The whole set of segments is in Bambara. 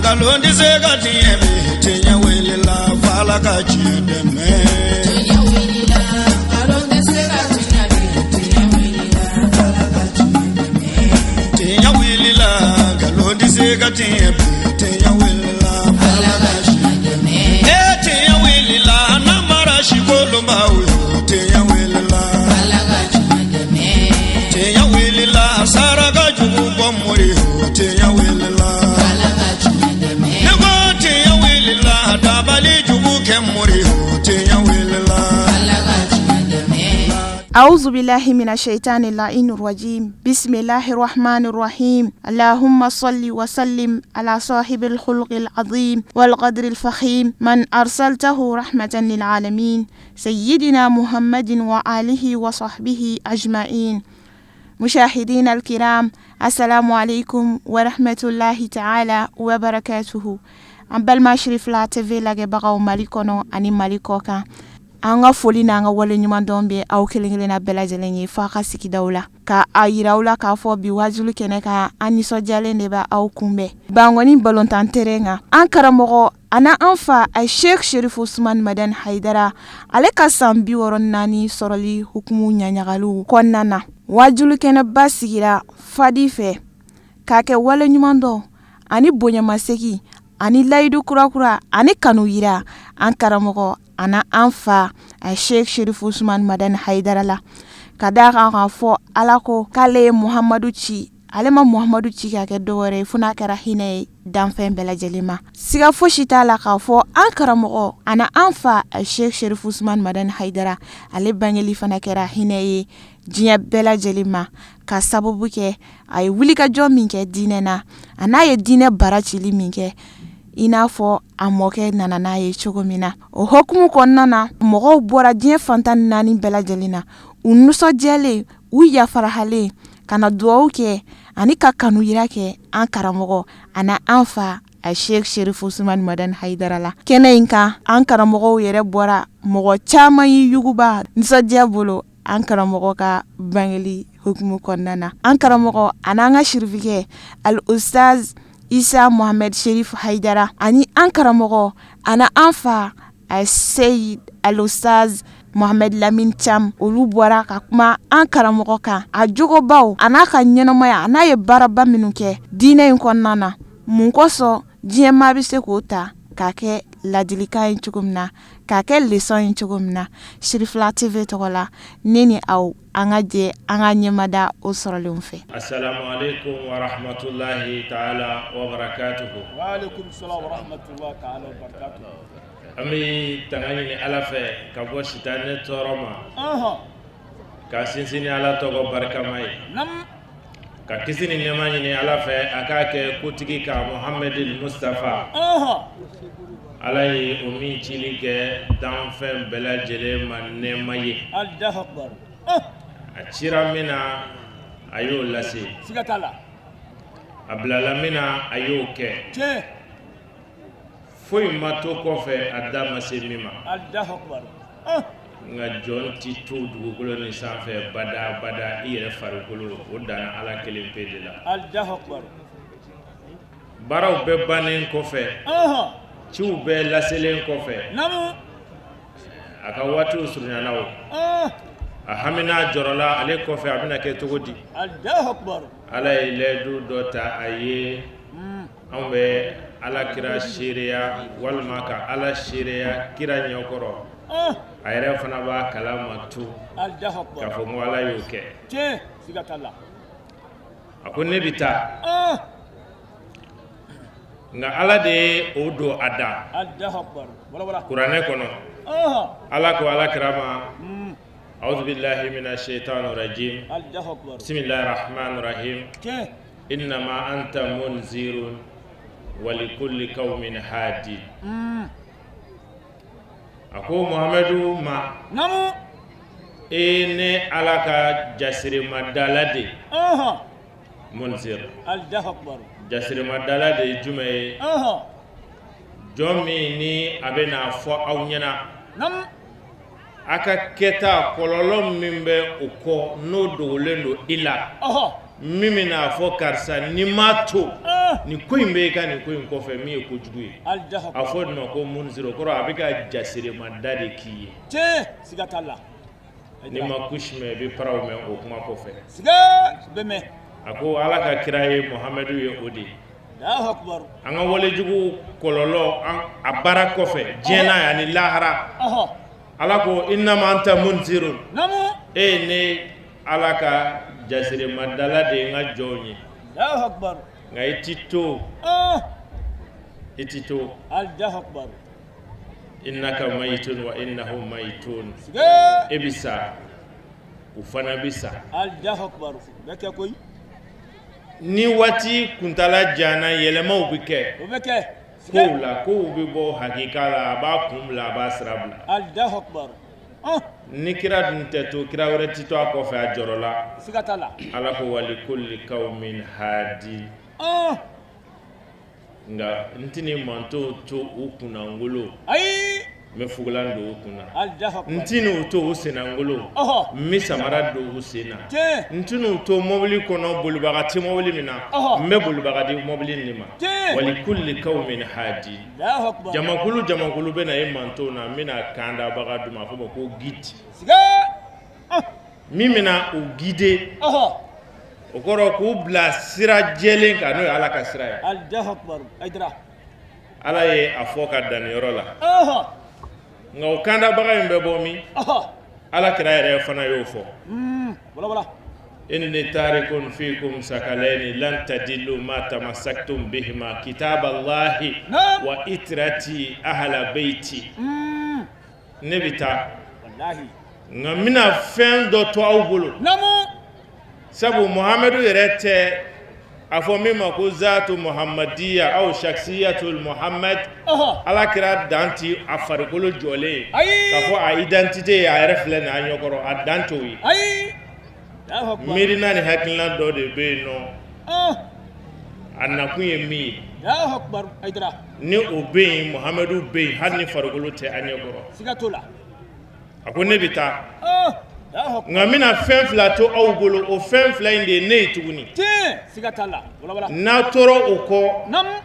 Nkalon tɛ se ka tiɲɛ bi, tiɲɛ wulila f'Ala ka tiɲɛ dɛmɛ. Tiɲɛ wulila, nkalon tɛ se ka tiɲɛ bi, tiɲɛ wulila, Ala ka tiɲɛ dɛmɛ. Tiɲɛ wulila, nkalon tɛ se ka tiɲɛ bi, tiɲɛ wulila Ala f'Ala ka ka tiɲɛ dɛmɛ. E tiɲɛ wulila, namara sikolonbaw yo, tiɲɛ wulila. Ala ka tiɲɛ dɛmɛ. Tiɲɛ wulila, saraka jugu bɔ mori yo, tiɲɛ wulila. Ala ka tiɲɛ dɛmɛ. Ne ko tiɲɛ wulila, dabali jugu kɛ mori yo, tiɲɛ wulila. Ala ka tiɲɛ dɛmɛ. أعوذ بالله من الشيطان اللعين الرجيم بسم الله الرحمن الرحيم اللهم صل وسلم على صاحب الخلق العظيم والقدر الفخيم من أرسلته رحمة للعالمين سيدنا محمد وآله وصحبه أجمعين. مشاهدينا الكرام، السلام عليكم ورحمة الله تعالى وبركاته. An balima Sirifila TV lajɛbagaw Mali kɔnɔ ani Mali kɔ kan, an ka foli n'an ka wale ɲuman dɔn bɛ aw kelen kelenna bɛɛ lajɛlen ye fo a ka sigidaw la, ka a yira aw la k'a fɔ bi wajulu kɛnɛ kan, an nisɔndiyalen de bɛ aw kunbɛn Bankɔni balontan terrain kan. An karamɔgɔ ana an fa a Sheikh Sherifu Usman Madani Hayidara, ale ka san 64 sɔrɔli hukumu ɲaɲagaliw kɔnɔna na, wajulu kɛnɛba sigira fadi fɛ k'a kɛ wale ɲuman dɔn ani bonyamasegi ani layidu kurakura ani kanu yira an karamɔgɔ ana an fa a Sheikh Sherifu Usman Madani Hayidara la, ka da kan k'a fɔ Ala ko k'ale ye Muhamadu ci, ale ma Muhamadu ci ka kɛ dɔwɛrɛ ye fo n'a kɛra hinɛ ye danfɛn bɛɛ lajɛlen ma. Siga fosi t'a la k'a fɔ an karamɔgɔ ana an fa a Sheikh Sherifu Usman Madani Hayidara, ale bangeli fana kɛra hinɛ ye diɲɛ bɛɛ lajɛlen ma, ka sababu kɛ a ye wulikajɔ min kɛ diinɛ na, a n'a ye diinɛ bara cili min kɛ, i n'a fɔ a mɔkɛ nana n'a ye cogo min na. O hukumu kɔnɔna na, mɔgɔw bɔra diɲɛ fantan naani bɛɛ lajɛlen na, u nisɔndiyalen, u yafarahalen, ka na dugawu kɛ ani ka kanu yira kɛ an karamɔgɔ ana an fa a Sheikh Sherifu Usman Madani Hayidara la. Kɛnɛ in kan, an karamɔgɔw yɛrɛ bɔra, mɔgɔ caman y'i yuguba nisɔndiya bolo an karamɔgɔ ka bangeli hukumu kɔnɔna na. An karamɔgɔ ani an ka sirifikɛ Al Ustaz Isa Mohamed Sherif Haidara ani an karamɔgɔ ani an fa a Seyid Al Ustaz Mohamed Lamin Cham, olu bɔra ka kuma an karamɔgɔ kan, a jogobaw a n'a ka ɲɛnamaya, a n'a ye baaraba minnu kɛ diinɛ in kɔnɔna na, mun kosɔn diɲɛ maa bɛ se k'o ta k'a kɛ ladilikan ye cogo min na, k'a kɛ leçon ye cogo min na. Sirifila TV tɔgɔ la, ne ni aw, an ka jɛ an ka ɲɛmada o sɔrɔlenw fɛ. Assalamu alaikum wa rahmatullahi ta'ala wa barakatuhu. Wa alaikum salam wa rahmatullahi ta'ala wa barakatuh. An bɛ tanga ɲini Ala fɛ ka bɔ sitanɛ tɔɔrɔ ma, ka sinsin ni Ala tɔgɔ barikama ye, ka kisi ni nɛɛma ɲini Ala fɛ a k'a kɛ kotigi ka Muhammadil Mustafa, Ala ye o min cili kɛ danfɛn bɛɛ lajɛlen ma nɛɛma ye. Allahu akbar. A cira min na, a y'o lase. Siga t'a la. A bilala min na, a y'o kɛ. Foyi ma to kɔfɛ a da ma se min ma. Allahu akbar. Nka jɔn ti to dugukolo ni sanfɛ bada bada i yɛrɛ farikolo, o danna Ala kelen pe de la. Allahu akbar. Baaraw bɛɛ bannen kɔfɛ, ciw bɛɛ laselen kɔfɛ, a ka waatiw surunyana o, a hamina jɔrɔla ale kɔfɛ a bɛna kɛ cogo di. Allahu akbar. Ala ye layidu dɔ ta a ye. Anw bɛ Ala kira seereya walima ka Ala seereya kira ɲɛkɔrɔ, a yɛrɛ fana b'a kalama tu Allahu akbar. k'a fɔ ko Ala y'o kɛ. Tiɲɛ, siga t'a la. A ko ne bɛ taa, nka Ala de ye o don a da. Allahu akbar. Wala wala. Kuranɛ kɔnɔ, Ala ko Ala kira ma: auzu billahi mina shaitani rajim, Allahu akbar. Bismillahir rahmanir rahim, innama anta munzirun wa likulli qaumin hadi. A ko Muhamadu ma: e ne Ala ka jasirimadala de, munzir. Allahu akbar. Jasirimadala de ye jumɛn ye? Jɔn min ni a bɛ n'a fɔ aw ɲɛna a ka kɛta kɔlɔlɔ min bɛ o kɔ, n'o dogolen don i la, min bɛ n'a fɔ karisa n'i m'a to. Nin ko in bɛ i ka nin ko in kɔfɛ min ye kojugu ye. A fɔ nin ma ko munzir, o kɔrɔ a bɛ ka jasiremada de k'i ye. Tiɲɛ, siga t'a la. N'i ma kusi mɛn, i bɛ paraw mɛn o kuma kɔfɛ. Siga bɛ mɛn. A ko Ala ka kira ye Muhamadu ye o de ye. An ka walejugu kɔlɔlɔ a baara kɔfɛ diɲɛ na ani lahara. Ala ko innama anta munzirun, e ne Ala ka jasiremadala de ye n ka jɔnw ye. Nka i ti to, i ti to. Innaka mayitun wa innahum mayitun, e bɛ sa, u fana bɛ sa. Ni waati kuntala janna, yɛlɛmaw bɛ kɛ kow la, kow bɛ bɔ hakika la, a b'a kun bila, a b'a sira bila. Ni kira dun tɛ to, kira wɛrɛ tɛ to a kɔfɛ a jɔrɔ la. Ala ko walikulli kawmin hadi, nka n tɛna mantonw to u kunnangolo. Ayi. N bɛ fugulan don u kunna. N tɛna u to u sennangolo, n bɛ samara don u sen na. N tɛna u to mɔbili kɔnɔ, bolibaga tɛ mɔbili min na, n bɛ bolibaga di mɔbili nin ma. Walikulli kawmin hadi, jamakulu jamakulu bɛ na e mantonw na, n bɛna kandabaga d'u ma, a fɔ ma ko guide, min bɛna u guider, o kɔrɔ k'u bila sira jɛlen kan, n'o ye Ala ka sira ye. Ala ye a fɔ ka dan yɔrɔ la, nka o kandabaga in bɛ bɔ min? Ala kira yɛrɛ fana y'o fɔ: inni tarikun fikum sakalayni lan tadillu ma tamassaktum bihima kitaballahi wa itrati ahla beyti. Ne bɛ taa, nka n bɛna fɛn dɔ to aw bolo, sabu Muhamadu yɛrɛ tɛ a fɔ min ma ko zatu muhamadiya aw shaksiyatul muhamad. Ala kira dan ti a farikolo jɔlen ye k'a fɔ a identité ye a yɛrɛ filɛ nin a ɲɛkɔrɔ, a dan t'o ye. Miirina ni hakilina dɔ de bɛ yen nɔ, a nakun ye min ye, ni o bɛ yen, Muhamadu bɛ yen hali ni farikolo tɛ a ɲɛkɔrɔ. A ko ne bɛ taa, nka n bɛna fɛn fila to aw bolo, o fɛn fila in de ye ne ye tuguni. N'a tora o kɔ,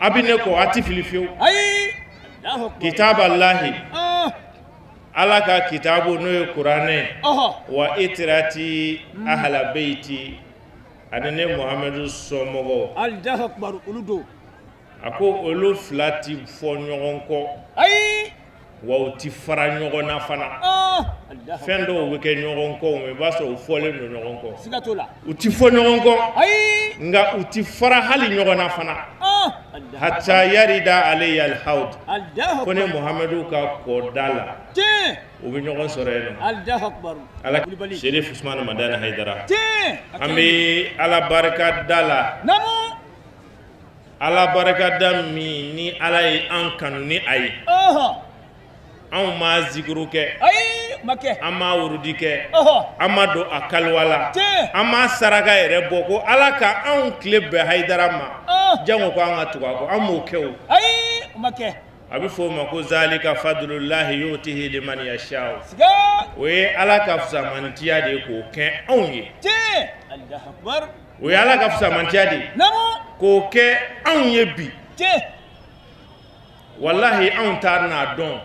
a bɛ ne kɔ, a tɛ fili fiyewu. Kitaballahi, Ala ka kitabu, n'o ye kuranɛ, wa itirati ahla beyti, ani ne Muhamadu somɔgɔw. Olu don. A ko olu fila ti fɔ ɲɔgɔn kɔ. Ayi. Wa u ti fara ɲɔgɔn na fana. Fɛn dɔw bɛ kɛ ɲɔgɔn kɔ, i b'a sɔrɔ u fɔlen don ɲɔgɔn kɔ. Siga t'o la. U ti fɔ ɲɔgɔn kɔ. Ayi. Nka u ti fara hali ɲɔgɔn na fana. Hatta yarida alayya alhawd, ko ne Muhamadu ka kɔda la, u bɛ ɲɔgɔn sɔrɔ yen nɔ. Ala Sherif Usmani Madani Hayidara, an bɛ Ala barika da la. Ala barika da min ni Ala ye an kanu ni a ye. Anw ma zikuru kɛ, an ma wurudi kɛ, an ma don a kaliwa la, an ma saraka yɛrɛ bɔ ko Ala ka anw tile bɛn Hayidara ma, jango ko an ka tugu a kɔ, an m'o kɛ o. A bɛ fɔ o ma ko zalika fadlulahi yutihi liman yasha. O ye Ala ka fusamantiya de ye k'o kɛ anw ye. O ye Ala ka fusamantiya de ye k'o kɛ anw ye bi. Walahi, anw t'a n'a dɔn.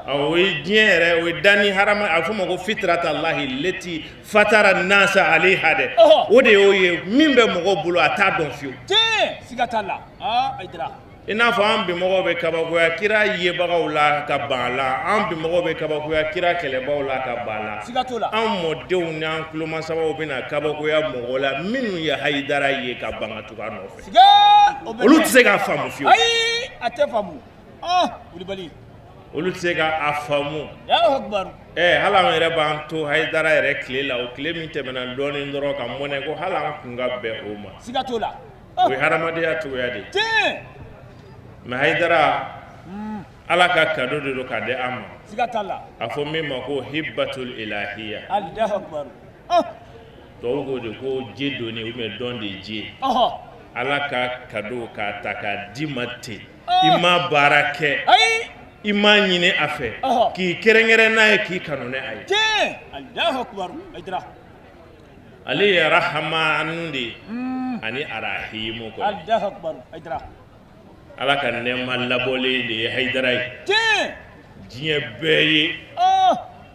O ye diɲɛ yɛrɛ, o ye danni harama, a bɛ fɔ o ma ko fitratallahi leti fatara nasa alayha dɛ. O de y'o ye, min bɛ mɔgɔw bolo, a t'a dɔn fiyewu. Siga t'a la. I n'a fɔ an bimɔgɔw bɛ kabakoya kira yebagaw la ka ban a la, an bimɔgɔw bɛ kabakoya kira kɛlɛbaw la ka ban a la. Siga t'o la. An mɔdenw n'an tulomasabaw bɛna kabakoya mɔgɔw la minnu ye Hayidara ye ka ban ka tugu a nɔfɛ. Olu tɛ se k'a faamu fiyewu. Ayi, a tɛ faamu. Kulibali. Olu tɛ se k'a faamu. Hali an yɛrɛ b'an to Hayidara yɛrɛ tile la, o tile min tɛmɛna dɔɔnin dɔrɔn ka mɔnɛ ko hali an kun ka bɛn o ma. Siga t'o la. O ye hadamadenya cogoya de ye. Mais Hayidara, Ala ka cadeau de don k'a di an ma. Siga t'a la. A fɔ min ma ko hibatul ilahiya. Tubabu ko de ko je donné ou bien don de Dieu. Ala ka cadeau k'a ta k'a d'i ma ten, i ma baara kɛ, i ma ɲini a fɛ, k'i kɛrɛnkɛrɛn n'a ye, k'i kanu ni a ye. Ale ye rahamanu de ye ani arahimu kɔni. Allahu akbar, Hayidara. Ala ka nɛɛma labɔlen de ye Hayidara ye. Tiɲɛ. Diɲɛ bɛɛ ye,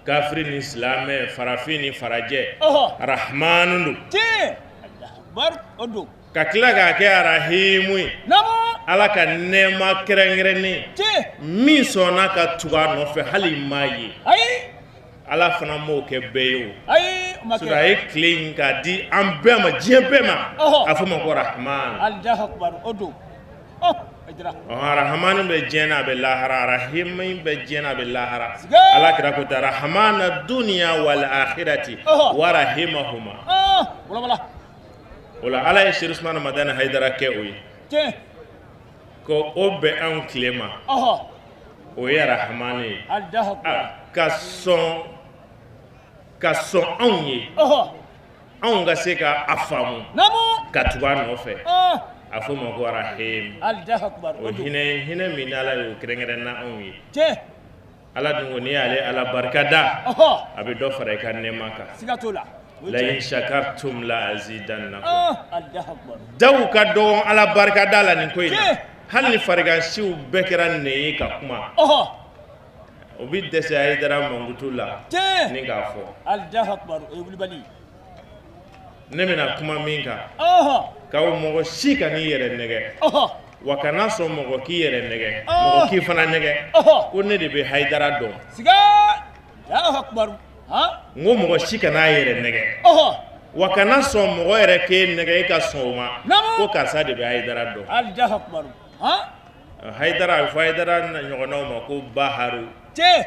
kafiri ni silamɛ, farafin ni farajɛ, rahamanu don. Tiɲɛ, Allahu akbar, o don. Ka tila k'a kɛ arahimu ye. Naamu. Ala ka nɛɛma kɛrɛnkɛrɛnnen. Tiɲɛ. Min sɔnna ka tugu a nɔfɛ hali m'a ye. Ayi. Ala fana m'o kɛ bɛɛ ye o. Ayi, o ma kɛ. Sinon a ye tile in k'a di an bɛɛ ma, diɲɛ bɛɛ ma. A fɔ ma ko rahman. Allahu akbar, o don. Hayidara. Rahamani bɛ diɲɛ na, a bɛ lahara. Rahimi bɛ diɲɛ na, a bɛ lahara. Ala kira ko ta rahamana dunya wal akhirati wa rahimahuma. Wala. O la Ala ye Serifu Usumani Madani Hayidara kɛ o ye. Tiɲɛ. Ko o bɛn anw tile ma. O ye rahamani ye. Allahu akbar. Ka sɔn ka sɔn anw ye. Anw ka se ka a faamu. Naamu. Ka tugu a nɔfɛ. A fɔ ma ko rahim. Allahu akbar. O hinɛ hinɛ min Ala y'o kɛrɛnkɛrɛn na anw ye. Tiɲɛ. Ala dun ko n'i y'ale Ala barika da. A bɛ dɔ fara i ka nɛɛma kan. Siga t'o la. La in shakartum la azidannakum. Allahu akbar. Daw ka dɔgɔn Ala barika da la nin ko in na. Hali ni farigansiw bɛɛ kɛra nɛn ye ka kuma. O bɛ dɛsɛ Hayidara mankutu la. Tiɲɛ. Ni k'a fɔ. Allahu akbar, o ye wulibali. Ne bɛna kuma min kan. K'aw mɔgɔ si kan'i yɛrɛ nɛgɛ. Wa kana sɔn mɔgɔ k'i yɛrɛ nɛgɛ. Mɔgɔ k'i fana nɛgɛ. Ko ne de bɛ Hayidara dɔn. Siga. Allahu akbar. N ko mɔgɔ si kana a yɛrɛ nɛgɛ. Wa kana sɔn mɔgɔ yɛrɛ k'e nɛgɛ, e ka sɔn o ma. Ko karisa de bɛ Hayidara dɔn. Allahu akbar. Hayidara, a bɛ fɔ Hayidara ɲɔgɔnnaw ma ko baharu. Tiɲɛ.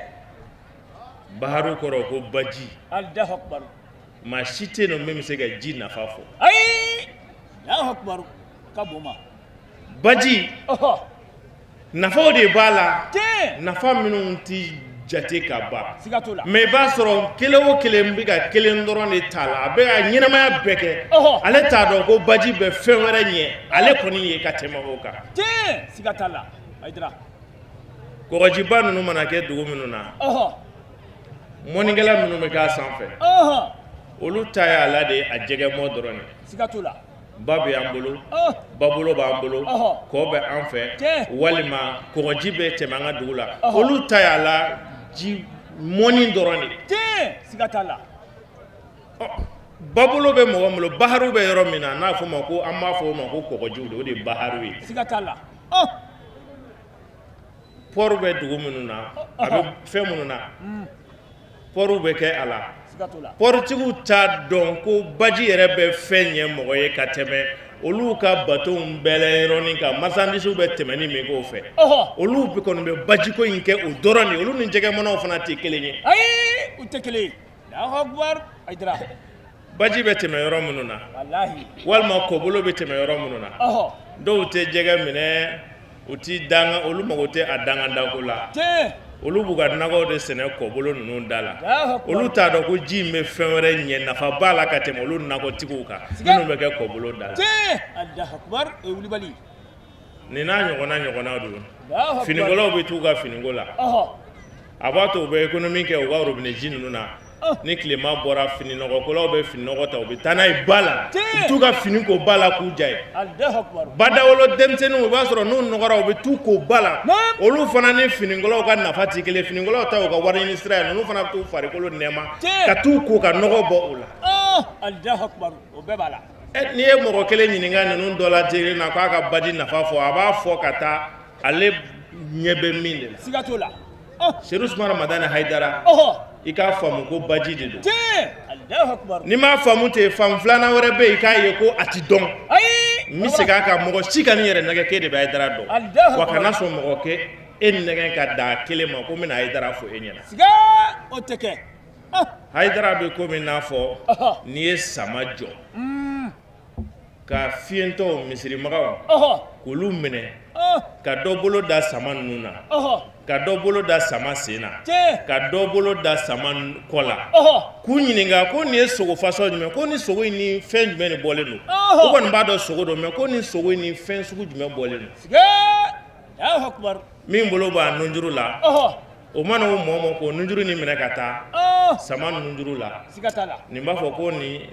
Baharu kɔrɔ ko baji. Allahu akbar. Maa si tɛ yen min bɛ se ka ji nafa fɔ. Ayi. Allahu akbar, ka bon ma. Baji. Nafaw de b'a la. Tiɲɛ. Nafa minnu tɛ jate ka ban. Siga t'o la. Mais i b'a sɔrɔ kelen o kelen bɛ ka kelen dɔrɔn de t'a la, a bɛ ka ɲɛnamaya bɛɛ kɛ. Ale t'a dɔn ko baji bɛ fɛn wɛrɛ ɲɛ ale kɔni ye ka tɛmɛ o kan. Tiɲɛ, siga t'a la. Hayidara. Kɔgɔjiba ninnu mana kɛ dugu minnu na. Mɔnikɛla minnu bɛ k'a sanfɛ. Olu ta y'a la de a jɛgɛmɔ dɔrɔn de. Siga t'o la. Ba bɛ an bolo, babolo b'an bolo, kɔ bɛ an fɛ, walima kɔgɔji bɛ tɛmɛ an ka dugu la. Olu ta y'a la ji mɔni dɔrɔn de. Tiɲɛ, siga t'a la. Babolo bɛ mɔgɔ bolo, baharu bɛ yɔrɔ min na, n'a fɔ ma ko an b'a fɔ o ma ko kɔgɔjiw de, o de ye baharu ye. Siga t'a la. Pɔri bɛ dugu minnu na, a bɛ fɛn minnu na, pɔriw bɛ kɛ a la. Pɔritigiw t'a dɔn ko baji yɛrɛ bɛ fɛn ɲɛ mɔgɔ ye ka tɛmɛ olu ka batonw bɛɛ yɔrɔnin kan, marchandise bɛ tɛmɛni min k'o fɛ. Olu kɔni bɛ bajiko in kɛ o dɔrɔn de, olu ni jɛgɛmɔnaw fana tɛ kelen ye. Ayi, u tɛ kelen ye. Allahu akbar, Hayidara. Baji bɛ tɛmɛ yɔrɔ minnu na, walahi, walima kɔbolo bɛ tɛmɛ yɔrɔ minnu na, dɔw tɛ jɛgɛ minɛ, u ti danga, olu mago tɛ a dangandako la. Tiɲɛ. Olu b'u ka nakɔw de sɛnɛ kɔbolo ninnu da la. Olu t'a dɔn ko ji in bɛ fɛn wɛrɛ ɲɛ, nafa b'a la ka tɛmɛ olu nakɔtigiw kan minnu bɛ kɛ kɔbolo da la. Tiɲɛ, Allahu akbar, o ye wulibali. Nin n'a ɲɔgɔnna don. Finikolaw bɛ t'u ka finiko la. A b'a to u bɛ économie kɛ u ka robinet ji ninnu na. Ni tilema bɔra, fininɔgɔkolaw bɛ fininɔgɔ ta, u bɛ taa n'a ye ba la, u bɛ t'u ka fini ko ba la k'u ja ye. Badawolo denmisɛnninw, i b'a sɔrɔ n'u nɔgɔra, u bɛ t'u ko ba la. Olu fana ni finikolaw ka nafa tɛ kelen. Finikolaw ta y'u ka wari ɲini sira ye, ninnu fana bɛ t'u farikolo nɛɛma ka t'u ko ka nɔgɔ bɔ u la. Allahu akbar, o bɛɛ b'a la. N'i ye mɔgɔ kelen ɲininka ninnu dɔ la teri na k'a ka baji nafa fɔ, a b'a fɔ ka taa ale ɲɛ bɛ min de la. Siga t'o la. Serifu Usumani Madani Hayidara, i k'a faamu ko baji de don. Tiɲɛ, Allahu akbar. N'i m'a faamu ten, faamu filanan wɛrɛ bɛ yen, i k'a ye ko a ti dɔn. Ayi. N bɛ segin a kan, mɔgɔ si kan'i yɛrɛ nɛgɛ k'e de bɛ Hayidara dɔn. Wa kana sɔn mɔgɔ k'e nɛgɛ ka dan kelen ma ko n bɛna Hayidara fɔ e ɲɛna. Siga, o tɛ kɛ. Hayidara bɛ komi n'a fɔ n'i ye sama jɔ ka fiyentɔw, misirimagaw, k'olu minɛ, ka dɔ bolo da sama ninnu na, ka dɔ bolo da sama sen na, ka dɔ bolo da sama kɔ la, k'u ɲininka ko nin ye sogo fasɔn jumɛn, ko ni sogo in ni fɛn jumɛn de bɔlen don. U kɔni b'a dɔn sogo don, mais ko ni sogo in ni fɛn sugu jumɛn bɔlen don. Min bolo b'a nunjuru la, o mana o mɔ mɔ k'o nunjuru nin minɛ ka taa sama nunjuru la, nin b'a fɔ ko nin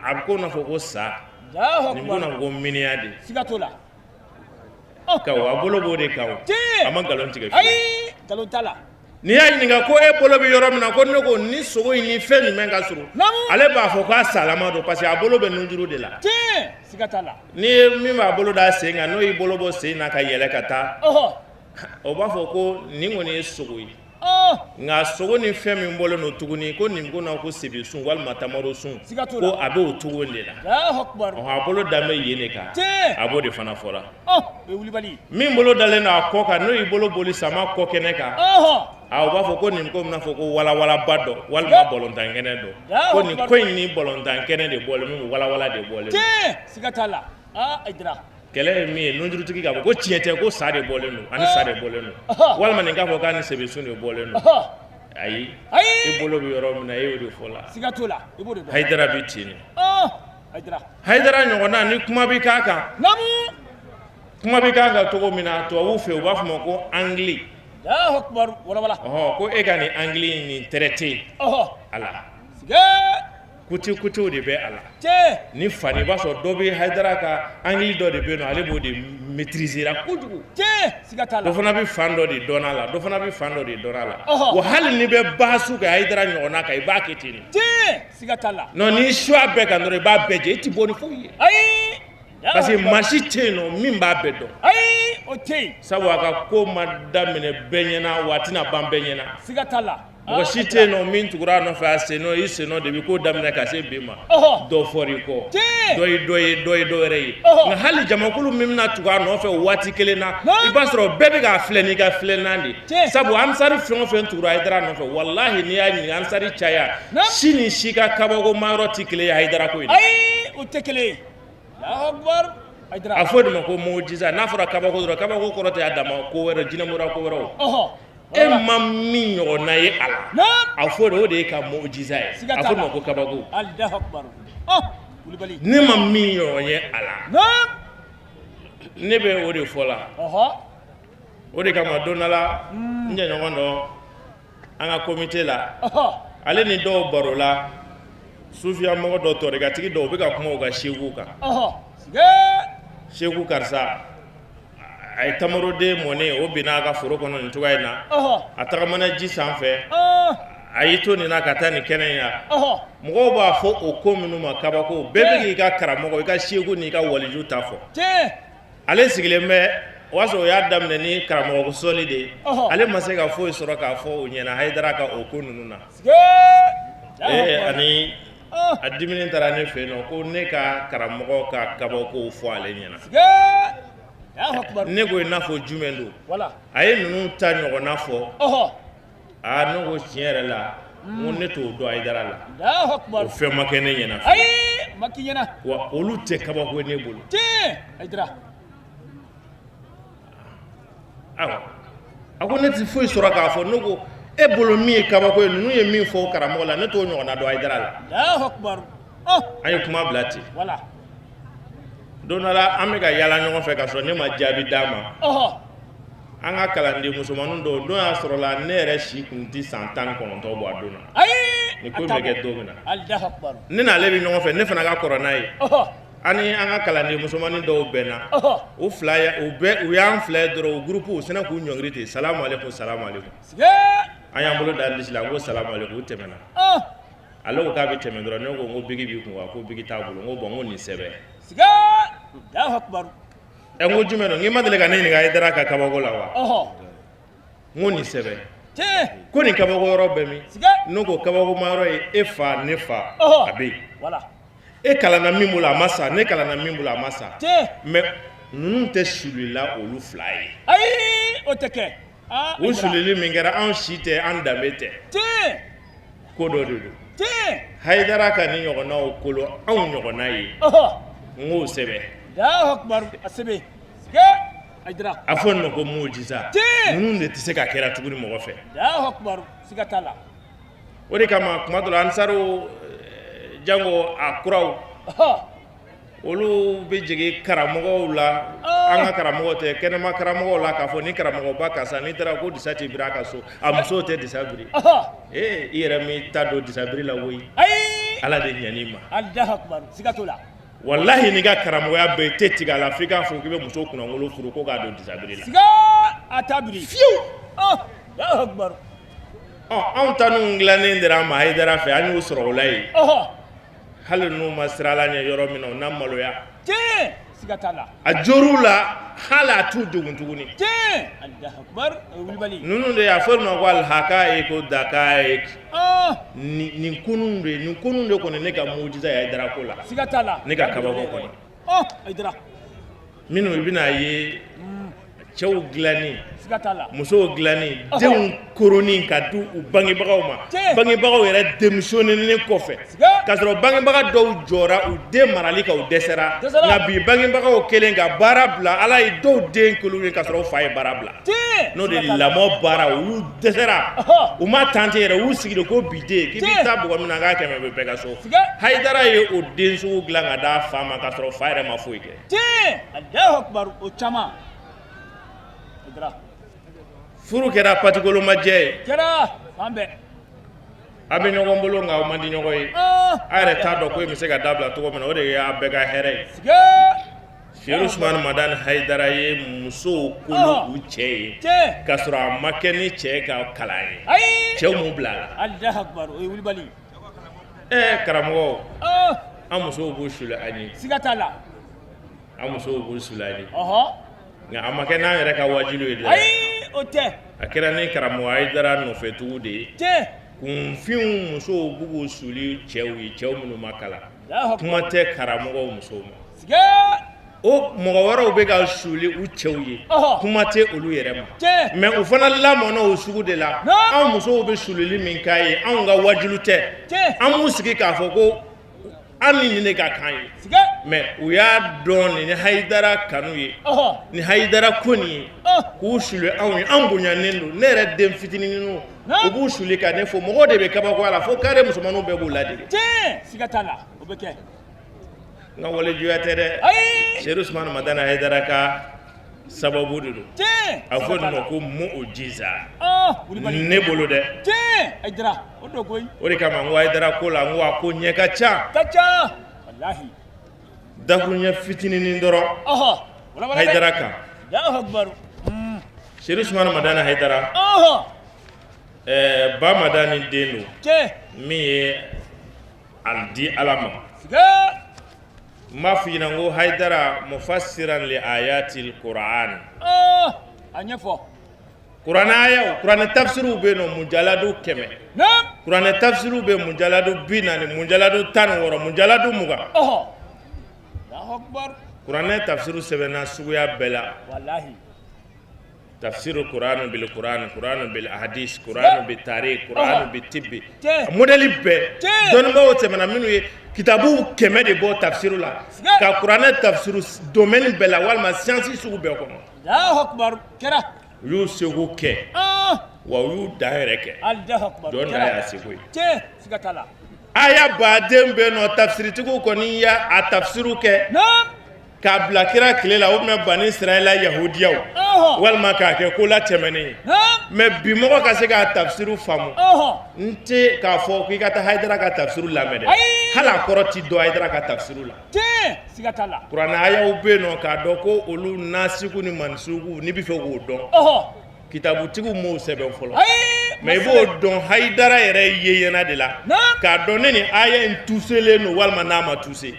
A bɛ ko n'a fɔ ko sa, nin bɛ ko n'a fɔ ko miniya de. Siga t'o la. Ka a bolo b'o de kan, a ma nkalon tigɛ. Ayi, nkalon t'a la. N'i y'a ɲininka ko e bolo bɛ yɔrɔ min na, ko ne ko ni sogo in ni fɛn jumɛn ka surun, ale b'a fɔ k'a salama don, parce que a bolo bɛ nunjuru de la. Siga t'a la. N'i ye min b'a bolo da sen kan, n'o y'i bolo bɔ sen na ka yɛlɛ ka taa, o b'a fɔ ko nin kɔni ye sogo ye, nka sogo ni fɛn min bɔlen don tuguni, ko nin ko na ko sebesun walima tamarosun, ko a bɛ o cogo de la. A bolo dan bɛ yen de kan, a b'o de fana fɔra. Min bolo dalen don a kɔ kan, n'o y'i bolo boli sama kɔ kɛnɛ kan, a u b'a fɔ ko nin ko bɛna fɔ ko walawalaba dɔ walima bɔlɔntan kɛnɛ dɔ, ko nin ko in ni bɔlɔntan kɛnɛ de bɔlen min, walawala de bɔlen. Siga t'a la. Kɛlɛ ye min ye, nunjurutigi k'a fɔ ko tiɲɛ tɛ, ko sa de bɔlen don, ani sa de bɔlen don, walima nin k'a fɔ k'a ni sebesun de bɔlen don. Ayi, i bolo bɛ yɔrɔ min na, e y'o de fɔ la. Siga t'o la, i b'o de dɔn. Hayidara bɛ ten de. Hayidara ɲɔgɔnna ni kuma bɛ k'a kan, kuma bɛ k'a kan cogo min na tubabuw fɛ, u b'a fɔ ma ko angle. Ko e ka nin angle in nin traité a la, côté côtéw de bɛ a la. Ni fani, i b'a sɔrɔ dɔ bɛ Hayidara ka angle dɔ de bɛ yen nɔ, ale b'o de maîtriser la kojugu. Dɔ fana bɛ fan dɔ de dɔn a la, dɔ fana bɛ fan dɔ de dɔn a la. Wa hali n'i bɛ baasu kɛ Hayidara ɲɔgɔnna kan, i b'a kɛ ten de. Siga t'a la. Non, n'i su a bɛɛ kan dɔrɔn, i b'a bɛɛ jɛ, i ti bɔ ni foyi ye. Ayi. Parce que maa si tɛ yen nɔ min b'a bɛɛ dɔn. Ayi, o tɛ yen. Sabu a ka ko ma daminɛ bɛɛ ɲɛna, wa a tɛna ban bɛɛ ɲɛna. Siga t'a la. Mɔgɔ si tɛ yen nɔ min tugura a nɔfɛ, a sen nɔ, i sen nɔ de bɛ ko daminɛ ka se bi ma. Dɔ fɔr'i kɔ, dɔ ye dɔ ye, dɔ ye dɔ wɛrɛ ye. Nka hali jamakulu min bɛna tugu a nɔfɛ o waati kelen na, i b'a sɔrɔ bɛɛ bɛ k'a filɛ n'i ka filɛlan de. Sabu ansari fɛn o fɛn tugura Hayidara nɔfɛ, walahi n'i y'a ɲininka ansari caya, si ni si ka kabakoma yɔrɔ tɛ kelen ye Hayidara ko in na. Ayi, o tɛ kelen ye. A fɔ o de ma ko mujiza. N'a fɔra kabako dɔrɔn, kabako kɔrɔ tɛ a dama ko wɛrɛ, jinɛmoriya ko wɛrɛ. E ma min ɲɔgɔnna ye a la, a fɔ de o de ye ka mujiza ye, a fɔ ma ko kabako. Ne ma min ɲɔgɔn ye a la, ne bɛ o de fɔ la. O de kama don dɔ la, n jɛɲɔgɔn dɔ an ka komite la, ale ni dɔw baro la, sufiya mɔgɔ dɔ, tɔrikatigi dɔw, u bɛ ka kuma u ka seku kan. Seku karisa, a ye tamaroden mɔnen, o binna a ka foro kɔnɔ nin cogoya in na, a tagamana ji sanfɛ, a y'i to nin na ka taa nin kɛnɛ in na. Mɔgɔw b'a fɔ o ko minnu ma kabako, bɛɛ bɛ k'i ka karamɔgɔ, i ka seku n'i ka waliju ta fɔ. Ale sigilen bɛ, o y'a sɔrɔ o y'a daminɛ ni karamɔgɔ sɔli de ye. Ale ma se ka foyi sɔrɔ k'a fɔ o ɲɛna Hayidara ka o ko ninnu na. Ani a diminen taara ne fɛ yen nɔ ko ne ka karamɔgɔ ka kabakow fɔ ale ɲɛna. Ne ko i n'a fɔ jumɛn don? A ye ninnu ta ɲɔgɔnna fɔ. Aa, ne ko tiɲɛ yɛrɛ la, n ko ne t'o dɔn Hayidara la, o fɛn ma kɛ ne ɲɛna, wa olu tɛ kabako ye ne bolo. Ayiwa, a ko ne tɛ foyi sɔrɔ k'a fɔ. Ne ko e bolo min ye kabako ye, ninnu ye min fɔ karamɔgɔ la, ne t'o ɲɔgɔnna dɔn Hayidara la. An ye kuma bila ten. Don dɔ la, an bɛ ka yaala ɲɔgɔn fɛ ka sɔrɔ ne ma jaabi d'a ma. An ka kalanden musomannin dɔw, don y'a sɔrɔ la ne yɛrɛ si kun tɛ san 19 bɔ a don na, nin ko in bɛ kɛ don min na, ne n'ale bɛ ɲɔgɔn fɛ, ne fana ka kɔrɔ n'a ye. Ani an ka kalanden musomannin dɔw bɛnna, u fila u bɛɛ, u y'an fila ye dɔrɔn, u groupe, u sinna k'u ɲɔngiri ten: salamu aleykum, salamu aleykum. An y'an bolo da disi la ko salamu aleykum, u tɛmɛna. Ale ko k'a bɛ tɛmɛ dɔrɔn, ne ko n ko biki b'i kun wa? Ko biki t'a bolo. N ko bon, n ko nin sɛbɛn. Ɛ, n ko jumɛn don? N k'i ma deli ka ne ɲininka Hayidara ka kabako la wa? N ko nin sɛbɛn. Ko nin kabako yɔrɔ bɛ min? Ne ko kabakoma yɔrɔ ye e fa, ne fa, a bɛ yen. E kalanna min bolo, a ma sa. Ne kalanna min bolo, a ma sa. Mais ninnu tɛ sulila olu fila ye. Ayi, o tɛ kɛ. U sulili min kɛra, anw si tɛ, an danbe tɛ, ko dɔ de don. Hayidara ka nin ɲɔgɔnnaw kolo anw ɲɔgɔnna ye, n k'o sɛbɛn. A fɔ nin ma ko mujiza. Ninnu de tɛ se ka kɛra tuguni mɔgɔ fɛ. O de kama kuma dɔ la, ansariw, jango a kuraw, olu bɛ jigin karamɔgɔw la, an ka karamɔgɔ tɛ, kɛnɛma karamɔgɔw la, k'a fɔ ni karamɔgɔba karisa, n'i taara ko disa tɛ biri a ka so, a musow tɛ disa biri. Ee, i yɛrɛ m'i ta don disabiri la koyi. Ayi. Ala de ɲɛn'i ma. Alahu akubaru, siga t'o la. Walahi, n'i ka karamɔgɔya bɛɛ, i tɛ tigɛ a la f'i k'a fɔ k'i bɛ muso kunnawolo furu ko k'a don disabiri la. Siga, a t'a biri fiyewu. Alahu akubaru. Ɔ, anw ta ninnu dilannen dira an ma Hayidara fɛ, an y'u sɔrɔ o la yen. Hali n'u ma siran Ala ɲɛ yɔrɔ min na, u na maloya. Tiɲɛ, siga t'a la. A jor'u la, hali a t'u degun tuguni. Tiɲɛ, Alahu akubaru, o ye wulibali. Ninnu de y'a fɔ ma ko alihakayiku dakayik. Nin kunun de, nin kunun de kɔni, ne ka mujiza ye Hayidara ko la. Siga t'a la. Ne ka kabako kɔni. Hayidara. Minnu i bɛna ye, cɛw dilanni, siga t'a la, musow dilanni, denw koronni ka di u bangebagaw ma, bangebagaw yɛrɛ démissionnénen kɔfɛ, k'a sɔrɔ bangebaga dɔw jɔra u den marali kan, u dɛsɛra. Nka bi, bangebagaw kelen ka baara bila, Ala ye dɔw den kolo ye k'a sɔrɔ u fa ye baara bila. N'o de ye lamɔ baara, olu dɛsɛra, u ma tante yɛrɛ, u y'u sigi de ko bi den k'i bɛ taa bugɔ min na, k'a 100 bɛ bɛɛ ka so. Hayidara ye o den sugu dilan ka d'a fa ma k'a sɔrɔ fa yɛrɛ ma foyi kɛ. Tiɲɛ, Alahu akubaru, o caman. Furu kɛra patikolomajɛ ye. Kɛra fan bɛɛ. A bɛ ɲɔgɔn bolo, nka aw man di ɲɔgɔn ye. A yɛrɛ t'a dɔn ko in bɛ se ka dabila cogo min na, o de y'a bɛɛ ka hɛrɛ ye. Seyidu Usumani Madani Hayidara ye musow kolo u cɛ ye k'a sɔrɔ a ma kɛ ni cɛ ka kalan ye, cɛw m'u bila a la. Alahu akubaru, o ye wulibali. Ɛɛ karamɔgɔ, an musow b'u suli an ye. Siga t'a la. An musow b'u suli an ye, nka a ma kɛ n'an yɛrɛ ka wajilu ye dɛ. Ayi, o tɛ. A kɛra ni karamɔgɔ Hayidara nɔfɛtugu de ye. Kunfinw musow b'u k'u suli cɛw ye, cɛw minnu ma kalan. Kuma tɛ karamɔgɔw musow ma. O mɔgɔ wɛrɛw bɛ ka suli u cɛw ye, kuma tɛ olu yɛrɛ ma. Mais u fana lamɔna o sugu de la. Anw musow bɛ sulili min k'a ye, anw ka wajilu tɛ. An b'u sigi k'a fɔ ko an ni nin de ka kan ye. Mais u y'a dɔn nin ni Hayidara kanu ye, ni Hayidara ko nin ye, k'u suli anw ye, an bonyanen don. Ne yɛrɛ den fitininw, u b'u suli ka ne fo, mɔgɔw de bɛ kabako a la, fo kare musomanninw bɛɛ b'u ladege. Siga t'a la, o bɛ kɛ. N ka walejuya tɛ dɛ. Seyidu Usumani Madani Hayidara ka sababu de don. A fɔ nin ma ko mujiza ne bolo dɛ. O de kama n ko Hayidara ko la, n ko a ko ɲɛ ka ca. Ka ca walahi. Dakuruɲɛ fitininin dɔrɔn Hayidara kan. Seyidu Usumani Madani Hayidara, ɛɛ, ba Madani den don min ye a di Ala ma. N b'a f'i ɲɛna ko Hayidara mufasiran li ayatil Qur'an. A ɲɛfɔ. Kuranɛ ayaw, kuranɛ tafsiriw bɛ yen nɔ mujaladu 100. Kuranɛ tafsiriw bɛ mujaladu 40, mujaladu 16, mujaladu 20. Kuranɛ tafsiriw sɛbɛnna suguya bɛɛ la. Walahi. Tafsiru Qur'an bil Qur'an, Qur'an bil hadis, Qur'an bi tarikh, Qur'an bi tibbi. Modèle bɛɛ. Dɔnnibaaw tɛmɛna minnu ye kitabu 100 de bɔ tafsiru la. Ka kuranɛ tafsiru domaine bɛɛ la walima science sugu bɛɛ kɔnɔ. Allahu akbar, kɛra. U y'u seko kɛ. Wa u y'u dan yɛrɛ kɛ. Allahu akbar. Jɔn dan y'a seko ye. Tiɲɛ, siga t'a la. Aya baden bɛ nɔ, tafsiritigiw kɔni y'a a tafsiru kɛ. Naam. K'a bila kira tile la, o tun bɛ bani Israɛla yahudiyaw walima k'a kɛ ko la tɛmɛnen ye. Mais bi mɔgɔ ka se k'a tafsiru faamu, n tɛ k'a fɔ k'i ka taa Hayidara ka tafsiru lamɛn dɛ, hali a kɔrɔ ti dɔn Hayidara ka tafsiru la. Siga t'a la. Kuranɛ ayaw bɛ yen nɔ k'a dɔn ko olu nasiku ni mansuku, n'i bɛ fɛ k'o dɔn, kitabutigiw m'o sɛbɛn fɔlɔ. Mais i b'o dɔn Hayidara yɛrɛ ye ɲɛna de la k'a dɔn ne ni aya in tuselen don walima n'a ma tuse.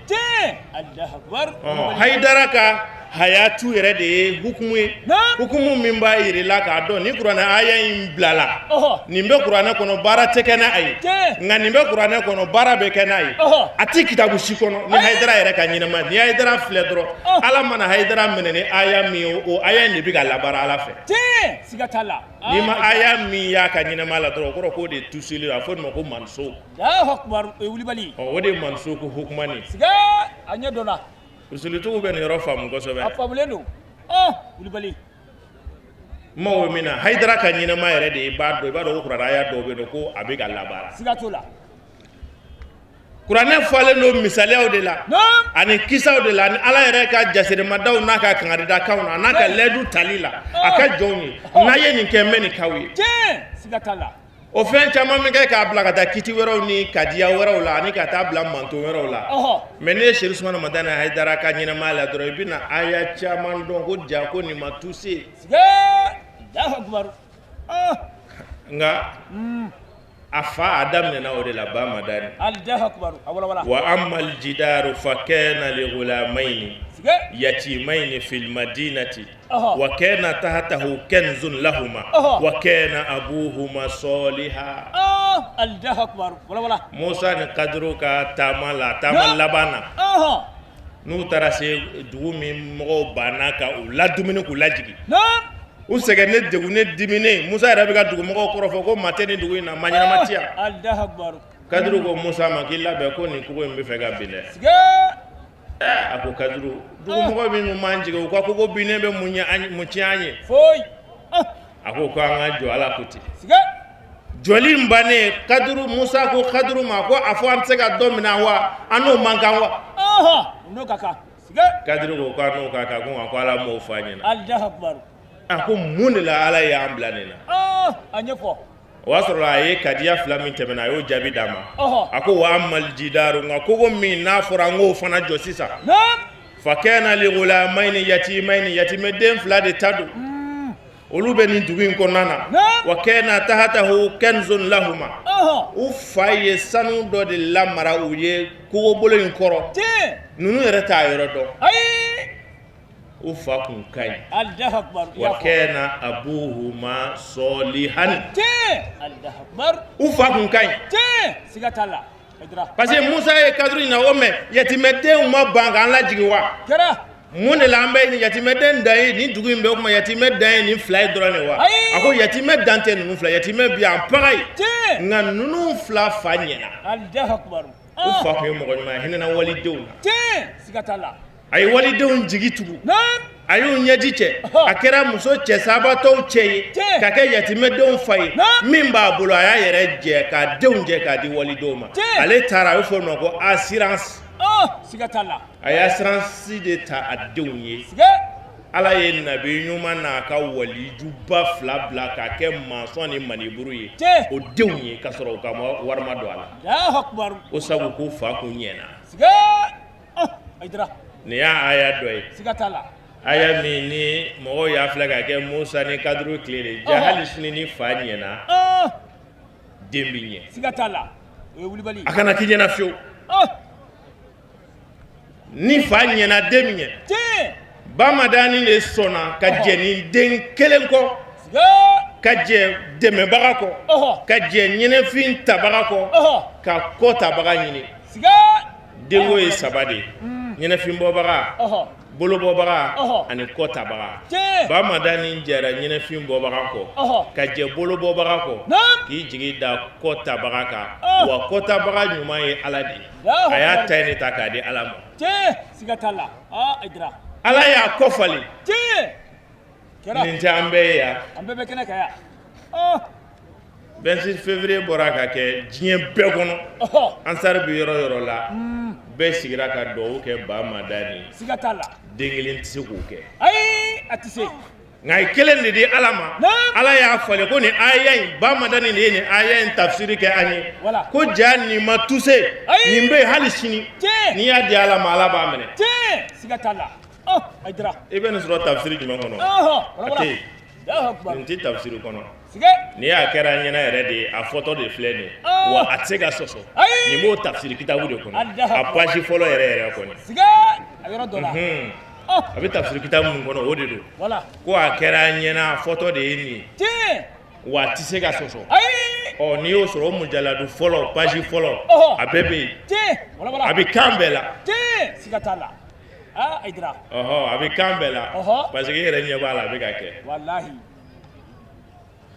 Hayidara ka hayatu yɛrɛ de ye hukumu ye, hukumu min b'a yir'i la k'a dɔn ni kuranɛ aya in bilala, nin bɛ kuranɛ kɔnɔ, baara tɛ kɛ n'a ye, nka nin bɛ kuranɛ kɔnɔ, baara bɛ kɛ n'a ye. A ti kitabu si kɔnɔ ni Hayidara yɛrɛ ka ɲɛnama. Ni Hayidara filɛ dɔrɔn, Ala mana Hayidara minɛ ni aya min ye, o aya in de bɛ ka labaara Ala fɛ. Siga t'a la. N'i ma aya min y'a ka ɲɛnama la dɔrɔn, o kɔrɔ k'o de tuselen don. A fɔ nin ma ko manso. Allahu akbar, o ye wulibali. Ɔ, o de ye manso ko hukumani. Siga, a ɲɛ dɔnna. Usulutigiw bɛ nin yɔrɔ faamu kosɛbɛ. A faamulen don. Wulibali. N mago bɛ min na, Hayidara ka ɲɛnama yɛrɛ de, i b'a dɔn, i b'a dɔn ko kuranɛ aya dɔw bɛ yen nɔ ko a bɛ ka labaara. Siga t'o la. Kuranɛ falen don misaliyaw de la ani kisaw de la, ani Ala yɛrɛ ka jaserimadaw n'a ka kangaridakanw na, a n'a ka layidu tali la a ka jɔnw ye: n'a ye nin kɛ, n bɛ nin k'aw ye. Tiɲɛ, siga t'a la. O fɛn caman bɛ kɛ k'a bila ka taa kiti wɛrɛw ni kadiya wɛrɛw la ani ka taa bila manton wɛrɛw la. Mais n'i ye Serifu Usumani Madani Hayidara ka ɲɛnamaya la dɔrɔn, i bɛna aya caman dɔn ko ja ko nin ma tuse. Nka a fa a daminɛna o de la, ba Madani. Wa amal jidaru fa kana li gulamaini yatimaini fil madinati wa kana tahtahu kanzun lahuma wa kana abuhuma soliha. Musa ni Kadiru ka taama la, taama laban na, n'u taara se dugu min mɔgɔw banna ka u ladumuni k'u lajigin, u sɛgɛnnen, degunnen, diminen, Musa yɛrɛ bɛ ka dugumɔgɔw kɔrɔfɔ ko maa tɛ nin dugu in na, maa ɲɛnama tɛ yan. Kadiru ko Musa ma k'i labɛn ko nin kogo in bɛ fɛ ka bin dɛ. A ko Kadiru, dugumɔgɔ minnu m'an jigin, u ka kogo binnen bɛ mun ɲɛ, mun tiɲɛ an ye? Foyi. A ko ko an ka jɔ, Ala ko ten. Jɔli in bannen, Kadiru, Musa ko Kadiru ma ko a fɔ an tɛ se ka dɔ minɛ wa, an n'o man kan wa? N'o ka kan. Kadiru ko k'an n'o ka kan, ko nka ko Ala m'o fɔ an ɲɛna. A ko mun de la Ala y'an bila nin na? A ɲɛfɔ. O y'a sɔrɔ a ye kadiya fila min tɛmɛna, a y'o jaabi d'a ma. A ko wa amal jidaru, nka kogo min n'a fɔra an k'o fana jɔ sisan, fa kana li gulamaini yatimaini, yatimɛden fila de ta don, olu bɛ nin dugu in kɔnɔna na, wa kana tahtahu kanzun lahuma, u fa ye sanu dɔ de lamara u ye kogobolo in kɔrɔ, ninnu yɛrɛ t'a yɔrɔ dɔn, u fa kun ka ɲi, wa kana abuhuma solihan, u fa kun ka ɲi. Parce que Musa ye Kadiru ɲininka o mɛ yatimɛdenw ma ban k'an lajigin wa? Mun de la an bɛ yatimɛden dan ye nin dugu in bɛɛ? O kuma yatimɛ dan ye nin fila ye dɔrɔn de wa? A ko yatimɛ dan tɛ ninnu fila, yatimɛ bi yan pagayi, nka ninnu fila fa ɲɛna, u fa tun ye mɔgɔ ɲuman ye, hinɛna walidenw na, a ye walidenw jigi tugu, a y'u ɲɛji cɛ, a kɛra muso cɛ sabatɔw cɛ ye ka kɛ yatimɛdenw fa ye. Min b'a bolo, a y'a yɛrɛ jɛ k'a denw jɛ k'a di walidenw ma. Ale taara, a bɛ fɔ o ma ko assurance. A ye assurance de ta a denw ye. Ala ye nabi ɲuman n'a ka walijuba fila bila k'a kɛ mansɔn ni maniburu ye o denw ye, k'a sɔrɔ u ka wari ma don a la, ko sabu k'u fa kun ɲɛna. Nin y'a aya dɔ ye, aya min ni mɔgɔw y'a filɛ ka kɛ Musa ni Kadiru tile de ja. Hali sini, ni fa ɲɛna, den bɛ ɲɛ. A kana k'i ɲɛna fiyewu, ni fa ɲɛna, den bɛ ɲɛ. Bamadani de sɔnna ka jɛ ni den kelen kɔ, ka jɛ dɛmɛbaga kɔ, ka jɛ ɲɛnɛfin tabaga kɔ, ka kɔ tabaga ɲini. Denko ye saba de ye: ɲɛnɛfin bɔbaga, bolobɔbaga ani kɔ tabaga. Bamadani jɛra ɲɛnɛfin bɔbaga kɔ, ka jɛ bolobɔbaga kɔ, k'i jigi da kɔ tabaga kan. Wa kɔ tabaga ɲuman ye Ala de ye. A y'a ta in ta k'a di Ala ma. Ala y'a kɔ falen. Nin tɛ an bɛɛ ye yan? An bɛɛ bɛ kɛnɛ kan yan. 26 février bɔra ka kɛ diɲɛ bɛɛ kɔnɔ. Ansari bɛ yɔrɔ yɔrɔ la, bɛɛ sigira ka dugawu kɛ Bamadani. Siga t'a la. Den kelen tɛ se k'o kɛ. Ayi, a tɛ se. Nka a ye kelen de di Ala ma. Ala y'a falen ko nin aya in, Bamadani de ye nin aya in tafsiri kɛ an ye. Ko ja nin ma tuse, nin bɛ yen hali sini. N'i y'a di Ala ma, Ala b'a minɛ. Siga t'a la. I bɛ nin sɔrɔ tafsiri jumɛn kɔnɔ? A tɛ yen. Nin tɛ tafsiri kɔnɔ. Nin y'a kɛra an ɲɛna yɛrɛ de ye, a fɔtɔ de filɛ nin ye, wa a tɛ se ka sɔsɔ. Nin b'o tafsiri kitabu de kɔnɔ, a page fɔlɔ yɛrɛ yɛrɛ kɔni. A bɛ tafsiri kitabu min kɔnɔ, o de don. Ko a kɛra an ɲɛna, a fɔtɔ de ye nin ye, wa a tɛ se ka sɔsɔ. Ɔ, n'i y'o sɔrɔ, o mujaladu fɔlɔ, page fɔlɔ, a bɛɛ bɛ yen, a bɛ kan bɛɛ la. Siga t'a la. Ɔhɔ, a bɛ kan bɛɛ la, parce que i yɛrɛ ɲɛ b'a la, a bɛ ka kɛ.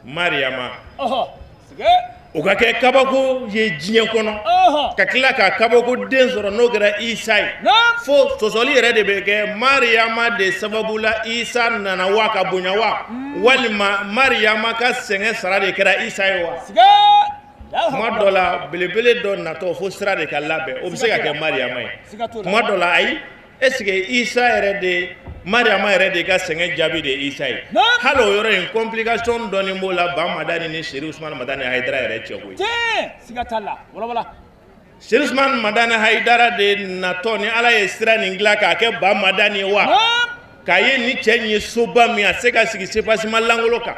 Mariyama, o ka kɛ kabako ye diɲɛ kɔnɔ, ka tila ka kabako den sɔrɔ, n'o kɛra Isa ye, fo sɔsɔli yɛrɛ de bɛ kɛ Mariyama de sababu la Isa nana wa, ka bonya wa, walima Mariyama ka sɛgɛn sara de kɛra Isa ye wa? Tuma dɔ la, belebele dɔ natɔ, fo sira de ka labɛn, o bɛ se ka kɛ Mariyama ye. Tuma dɔ la, ayi. Est ce que Isa yɛrɛ de, Mariama yɛrɛ de ka sɛgɛn jaabi de ye Isa ye? Hali o yɔrɔ in, complication dɔɔni b'o la Ba Madani ni Seri Usumani Madani Hayidara yɛrɛ cɛ koyi. Tiɲɛ, siga t'a la, walawala. Seri Usumani Madani Hayidara de natɔ ni Ala ye sira nin dilan k'a kɛ Ba Madani ye wa? K'a ye ni cɛ in ye soba min a se ka sigi soubassement lankolon kan,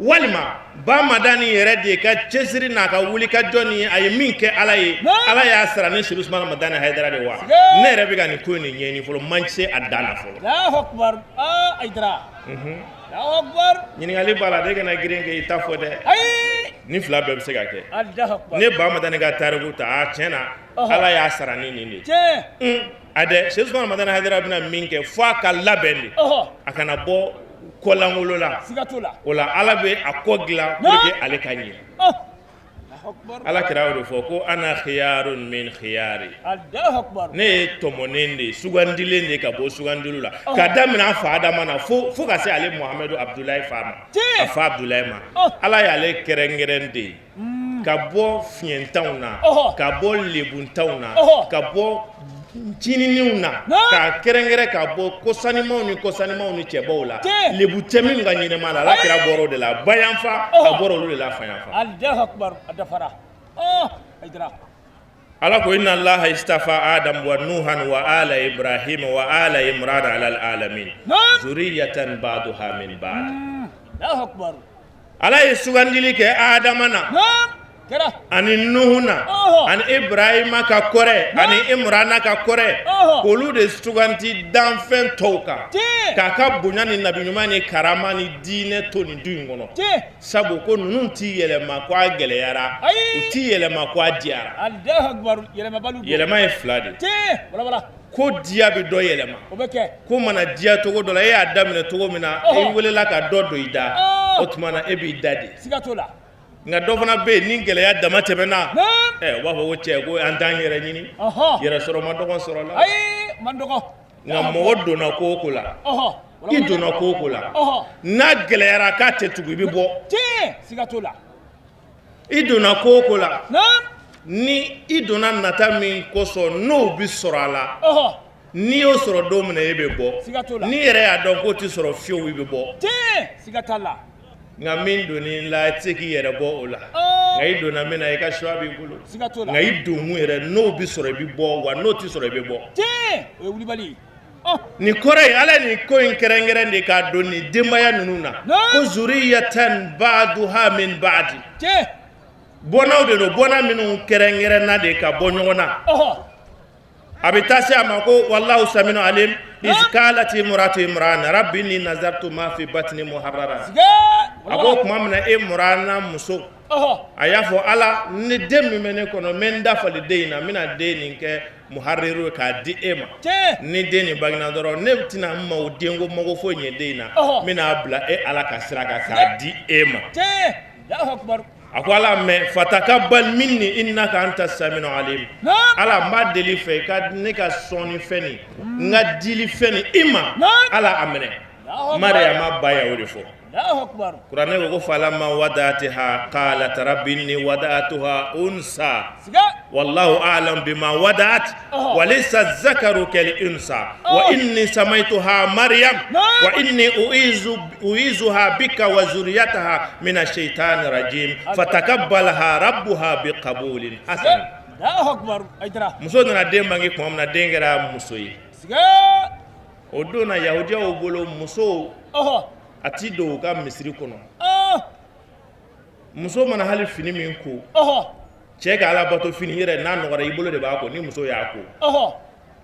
walima Ba Madani yɛrɛ de ka cɛsiri n'a ka wuli ka jɔ ni a ye min kɛ Ala ye, Ala y'a sara ni Seri Usumani Madani Hayidara de wa? Ne yɛrɛ bɛ ka nin ko in de ɲɛɲini fɔlɔ, n ma se a dan na fɔlɔ. Allahu akbar, aa Hayidara. Allahu akbar. Ɲininkali b'a la de, kana girin k'i ta fɔ dɛ. Ayi. Ni fila bɛɛ bɛ se ka kɛ. Allahu akbar. Ne Ba Madani ka tariku ta, a tiɲɛ na, Ala y'a sara ni nin de ye. Tiɲɛ. A dɛ, Seri Usumani Madani Hayidara bɛna min kɛ, fo a ka labɛn de. A kana bɔ kɔlankolon la. Siga t'o la. O la, Ala bɛ a kɔ dilan pour que ale ka ɲɛ. Ala kira y'o de fɔ ko ana khiyarun min khiyari. Allahu akbar. Ne ye tɔmɔnen de ye, sugandilen de ye ka bɔ sugandiliw la, ka daminɛ a fa Adama na fo ka se ale Muhamadu Abudulayi fa ma, a fa Abudulayi ma. Ala y'ale kɛrɛnkɛrɛn de ye ka bɔ fiɲɛtanw na, ka bɔ lebuntanw na, ka bɔ ncininw na, k'a kɛrɛnkɛrɛn ka bɔ kosanimaw ni kosanimaw ni cɛbaw la, lebu tɛ min ka ɲɛnama la. Ala kira bɔra o de la bayanfa, a bɔra olu de la fayanfa. Allahu akbar, a dafara. Hayidara. Ala ko inna Allaha istafa Adam wa Nuhan wa ala Ibrahim wa ala Imran ala alamin zuriyatan ba'duha min ba'd. Allahu akbar. Ala ye sugandili kɛ Adama na ani Nuhu na ani Ibrahima ka kɔrɛ ani Imrana ka kɔrɛ, k'olu de suganti danfɛn tɔw kan, k'a ka bonya ni nabiɲuman ni karama ni diinɛ to nin du in kɔnɔ, sabu ko ninnu t'i yɛlɛma ko a gɛlɛyara, u t'i yɛlɛma ko a diyara. Yɛlɛma ye fila de ye. Ko diya bɛ dɔ yɛlɛma, ko mana diya cogo dɔ la, e y'a daminɛ cogo min na, e welela ka dɔ don i da, o tuma na e b'i da de. Nka dɔ fana bɛ yen, ni gɛlɛya dama tɛmɛna, ɛ u b'a fɔ ko cɛ, ko an t'an yɛrɛ ɲini, yɛrɛ sɔrɔ ma dɔgɔ sɔrɔ la. Nka mɔgɔ donna ko o ko la, i donna ko o ko la, n'a gɛlɛyara k'a tɛ tugu, i bɛ bɔ. I donna ko o ko la, ni i donna nata min kosɔn, n'o bɛ sɔrɔ a la, n'i y'o sɔrɔ don min na, e bɛ bɔ. N'i yɛrɛ y'a dɔn k'o tɛ sɔrɔ fiyewu, i bɛ bɔ. Nka min donn'i la, i tɛ se k'i yɛrɛ bɔ o la. Nka i donna min na, i ka choix b'i bolo. Nka i donkun yɛrɛ, n'o bɛ sɔrɔ, i bɛ bɔ, wa n'o tɛ sɔrɔ, i bɛ bɔ. Nin kɔrɔ ye, Ala nin ko in kɛrɛnkɛrɛn de k'a don nin denbaya ninnu na ko zuriyatan ba'duha min ba'di. Bɔnnaw de don, bɔnna minnu kɛrɛnkɛrɛnna de ka bɔ ɲɔgɔn na. A bɛ taa se a ma ko wallahu saminu alim iz qalat imratu Imran rabbi inni nazartu ma fi batni muharrara. A ko tuma min na Imrana muso, a y'a fɔ Ala, ni den min bɛ ne kɔnɔ, n bɛ n dafali den in na, n bɛna den nin kɛ muharriru k'a di e ma. Ni den nin bangena dɔrɔn, ne tɛna n mago denko mago foyi ɲɛ den in na, n bɛna a bila e Ala ka sira kan k'a di e ma. A ko Ala mɛ fatakabbal minni innaka anta samiul alim. Ala, n b'a deli fɛ i ka ne ka sɔnni fɛn nin, n ka dili fɛn nin i ma, Ala a minɛ. Mariyama ba y'o de fɔ. Kuranɛ ko ko falamma wada'atha qalat rabbi inni wada'tuha unsa wallahu a'lam bima wada'at wa laysa zakaru kal unsa wa inni samaituha Maryam wa inni u'izuha bika wa zurriyataha min ash-shaytanir rajim fataqabbalaha rabbuha biqabulin hasan. Muso nana den bange tuma min na, den kɛra muso ye. O don na, yahudiyaw bolo, muso a ti don u ka misiri kɔnɔ. Muso mana hali fini min ko, cɛ ka ala bato fini yɛrɛ, n'a nɔgɔra, i bolo de b'a ko. Ni muso y'a ko,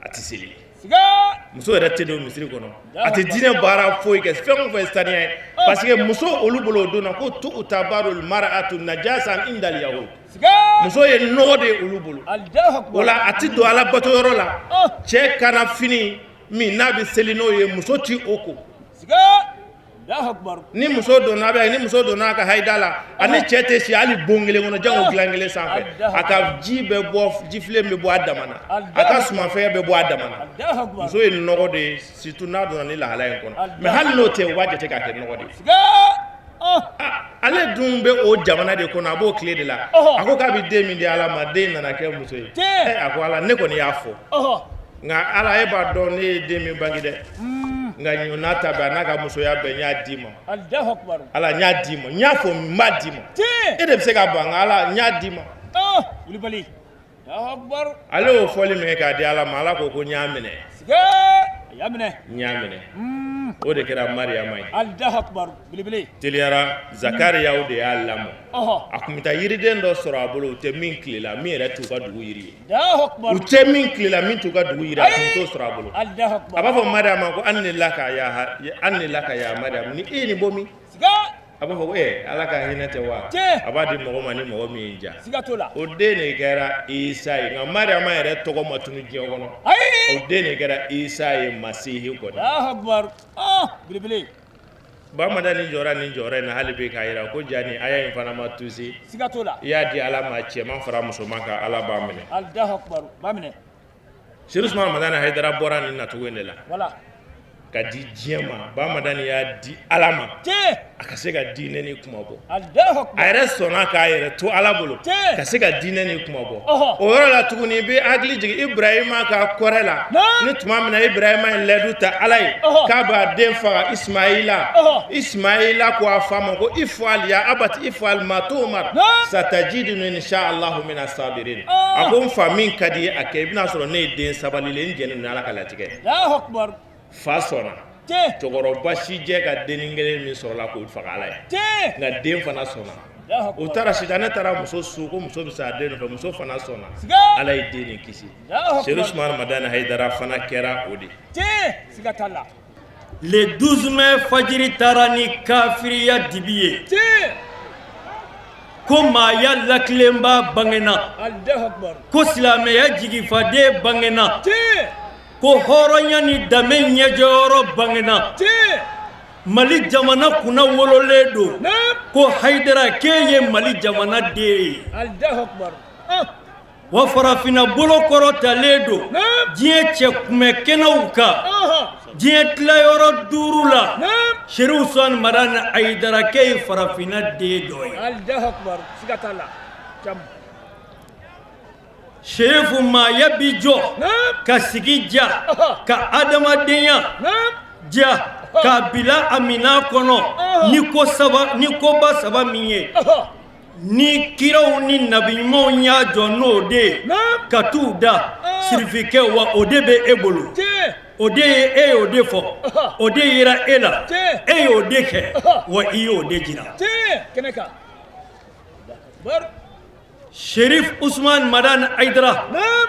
a tɛ seli. Muso yɛrɛ tɛ don misiri kɔnɔ, a tɛ diinɛ baara foyi kɛ, fɛn o fɛn saniya ye, parce que muso olu bolo o don na ko tu'tabarul mar'atu najasan indal yahud. Muso ye nɔgɔ de ye olu bolo. O la, a tɛ don ala bato yɔrɔ la. Cɛ kana fini min n'a bɛ seli n'o ye, muso ti o ko. Ni muso donna, a bɛ ni muso donna a ka hayida la, ani cɛ tɛ si hali bon kelen kɔnɔ, jango dilan kelen sanfɛ. A ka ji bɛ bɔ, jifilen bɛ bɔ a dama na, a ka sumanfɛn bɛ bɔ a dama na. Muso ye nɔgɔ de ye, surtout n'a donna ni lahala in kɔnɔ. Mais hali n'o tɛ, u b'a jate k'a kɛ nɔgɔ de ye. Ale dun bɛ o jamana de kɔnɔ, a b'o tile de la. A ko k'a bɛ den min di Ala ma, den nana kɛ muso ye. A ko Ala, ne kɔni y'a fɔ. Nka Ala, e b'a dɔn ne ye den min bange dɛ. Nka o n'a ta bɛɛ, a n'a ka musoya bɛɛ, n y'a d'i ma. Allahu akbar. Ala, n y'a d'i ma, n y'a fɔ n b'a d'i ma. E de bɛ se ka ban, nka Ala, n y'a d'i ma. Ah, wulibali. Allahu akbar. Ale y'o fɔli min kɛ k'a di Ala ma, Ala ko ko n y'a minɛ. Siga, a y'a minɛ. N y'a minɛ. O de kɛra Mariyama ye. Allahu akbar, belebele. Teliyara, Zakariyaw de y'a lamɔ. Ɔhɔ. A tun bɛ taa yiriden dɔ sɔrɔ a bolo, u tɛ min tile la, min yɛrɛ t'u ka dugu yiri ye. Allahu akbar. U tɛ min tile la, min t'u ka dugu yiri, a tun t'o sɔrɔ a bolo. Allahu akbar. A b'a fɔ Mariyama ko anni laka ya, anni laka ya Mariyam, ni e ye nin bɔ min? Siga. A b'a fɔ ko ala ka hinɛ tɛ wa? Tiɲɛ. A b'a di mɔgɔ ma ni mɔgɔ min ye ja. Siga t'o la. O den de kɛra Isa ye, nka Mariyama yɛrɛ tɔgɔ ma tunu diɲɛ kɔnɔ. Ayi. O den de kɛra Isa ye, Masihi kɔni. Allahu akbar. Ah, belebele. Bamadani jɔra nin jɔyɔrɔ in na hali bi k'a jira ko ja ni aya in fana ma tusi. Siga t'o la. I y'a di Ala ma, cɛman fara musoman kan, Ala b'a minɛ. Allahu akbar, b'a minɛ. Serifu Usumani Madani Hayidara bɔra nin nacogo in de la. Voilà. Ka di diɲɛ ma, Bamadani y'a di Ala ma. Tiɲɛ. A ka se ka diinɛ ni kuma bɔ. Allahu akbar. A yɛrɛ sɔnna k'a yɛrɛ to Ala bolo. Tiɲɛ. Ka se ka diinɛ ni kuma bɔ. Ɔhɔ. O yɔrɔ la tuguni, i bɛ hakili jigin Ibrahima ka kɔrɛ la. Naam. Ni tuma min na Ibrahima ye layidu ta Ala ye. Ɔhɔ. K'a b'a den faga Ismaïla. Ɔhɔ. Ismaïla ko a fa ma ko ifal ya abati ifal ma tu'mar. Naam. Satajiduni insha Allahu mina sabirin. Ɔhɔ. A ko n fa, min ka di ye a kɛ, i bɛna sɔrɔ ne ye den sabalilen, n jɛnnen don Ala ka latigɛ. Allahu akbar. Fa sɔnna. Tiɲɛ. Cɛkɔrɔba sijɛ ka dennin kelen min sɔrɔla k'o faga Ala ye. Tiɲɛ. Nka den fana sɔnna. Allahu akbar. O taara, sitanɛ taara muso su ko muso bɛ sa den nɔfɛ, muso fana sɔnna. Siga. Ala ye den nin kisi. Allahu akbar. Serifu Usumani Madani Hayidara fana kɛra o de. Tiɲɛ. Siga t'a la. Le 12 mai fajiri taara ni kafiriya dibi ye. Tiɲɛ. Ko maaya lakilenba bangena. Allahu akbar. Ko silamɛya jigifaden bangena. Tiɲɛ. Ko hɔrɔnya ni danbe ɲɛjɔyɔrɔ bangena. Tiɲɛ. Mali jamana kunna wololen don. Naam. Ko Hayidara k'e ye Mali jamana den ye. Allahu akbar. Ah. Wa farafinna bolo kɔrɔtalen don. Naam. Diɲɛ cɛ kunbɛ kɛnɛw kan. Ɔhɔ. Diɲɛ tilayɔrɔ 5 la. Naam. Serifu Usumani Madani Hayidara k'e ye farafinna den dɔ ye. Allahu akbar. Siga t'a la. Jam. Serifu, maaya bi jɔ. Naam. Ka sigi ja. Ɔhɔ. Ka adamadenya Naam. ja k'a bila a minɛn kɔnɔ. Ɔhɔ. Ni ko saba, ni koba saba min ye. Ɔhɔ. Ni kiraw ni nabiɲumanw y'a jɔ n'o de ye. Naam. Ka t'u da. Ɔhɔ. Sirifikɛ, wa o de bɛ e bolo. Tiɲɛ. O de ye e y'o de fɔ. Ɔhɔ. O de yera e la. Tiɲɛ. E y'o de kɛ. Ɔhɔ. Wa i y'o de jira. Tiɲɛ. Kɛnɛ kan. Akbar. Sherif Usman Madani Haidara. Naam.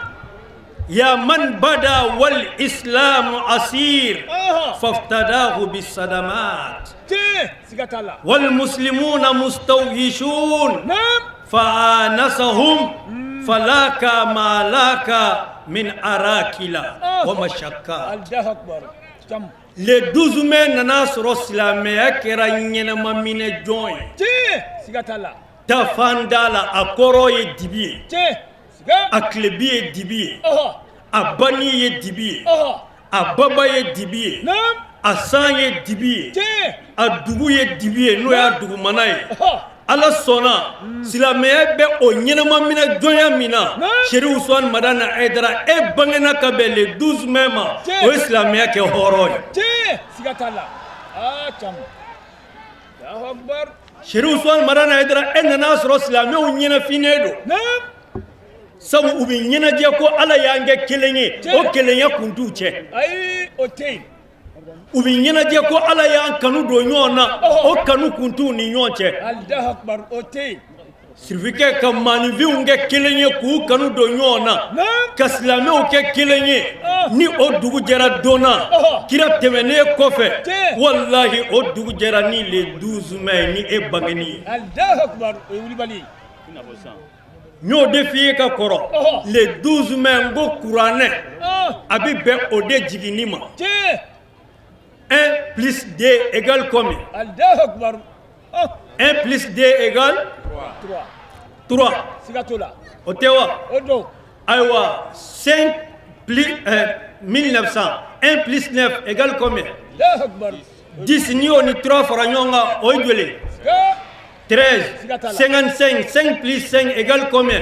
Ya man bada wal islam asir. Ɔhɔ. Faftadahu bisadamat. Tiɲɛ. Siga t'a la. Wal muslimuna mustawhishun. Naam. Fa'anasahum falaka malaka min arakila Oh. wa mashakka. Allahu akbar. Jam. Le 12 mai nana sɔrɔ silamɛya kɛra ɲɛnama minɛ jɔn ye. Tiɲɛ. Siga t'a la. Tafan da la, a kɔrɔ ye dibi ye. Tiɲɛ. Siga. A tilebi ye dibi ye. Ɔhɔ. A bani ye dibi ye. Ɔhɔ. A baba ye dibi ye. Naam. A san ye dibi ye. Tiɲɛ. A dugu ye dibi ye, n'o y'a dugumana ye. Ɔhɔ. Ala sɔnna, silamɛya bɛ o ɲɛnama minɛ jɔnya min na. Naam. Serifu Usumani Madani Hayidara, e bangena ka bɛn le 12 mai ma. Tiɲɛ. O ye silamɛya kɛ hɔrɔn ye. Tiɲɛ. Siga t'a la. Ah, jam. Allahu akbar. Serifu Usumani Madani Hayidara, e nana sɔrɔ silamɛw ɲɛnafinen don. Naam. Sabu u bɛ ɲɛnajɛ ko Ala y'an kɛ kelen ye. Tiɲɛ. O kelenya kun t'u cɛ. Ayi, o tɛ yen. U bɛ ɲɛnajɛ ko Ala y'an kanu don ɲɔgɔn na. Ɔhɔ. O kanu kun t'u ni ɲɔgɔn cɛ. Allahu akbar, o tɛ yen. Sirifikɛ, ka maaninfinw kɛ kelen ye k'u kanu don ɲɔgɔn na. Naam. Ka silamɛw kɛ kelen ye. Ɔh. Ni o dugu jɛra don na. Ɔhɔ. Kira tɛmɛnen kɔfɛ. Tiɲɛ. Walahi, o dugu jɛra ni le 12 mai ni e bangeni ye. Allahu akbar, o ye wulibali ye. N y'o de f'i ye ka kɔrɔ. Ɔhɔ. Le 12 mai, n ko kuranɛ Ah, a bɛ bɛn o de jiginni ma. Tiɲɛ. 1 plus 2 égale combien? Allahu akbar. Ah, 1 plus 2 égale 3. 3. Siga t'o la. O tɛ wa? O don. Ayiwa, 5 plus 1900, 1 plus 9 égale combien? Allahu akbar. 10. N'i y'o ni 3 fara ɲɔgɔn kan, o ye joli? Siga. 13. Siga t'a la. 55, 5 plus 5 égale combien?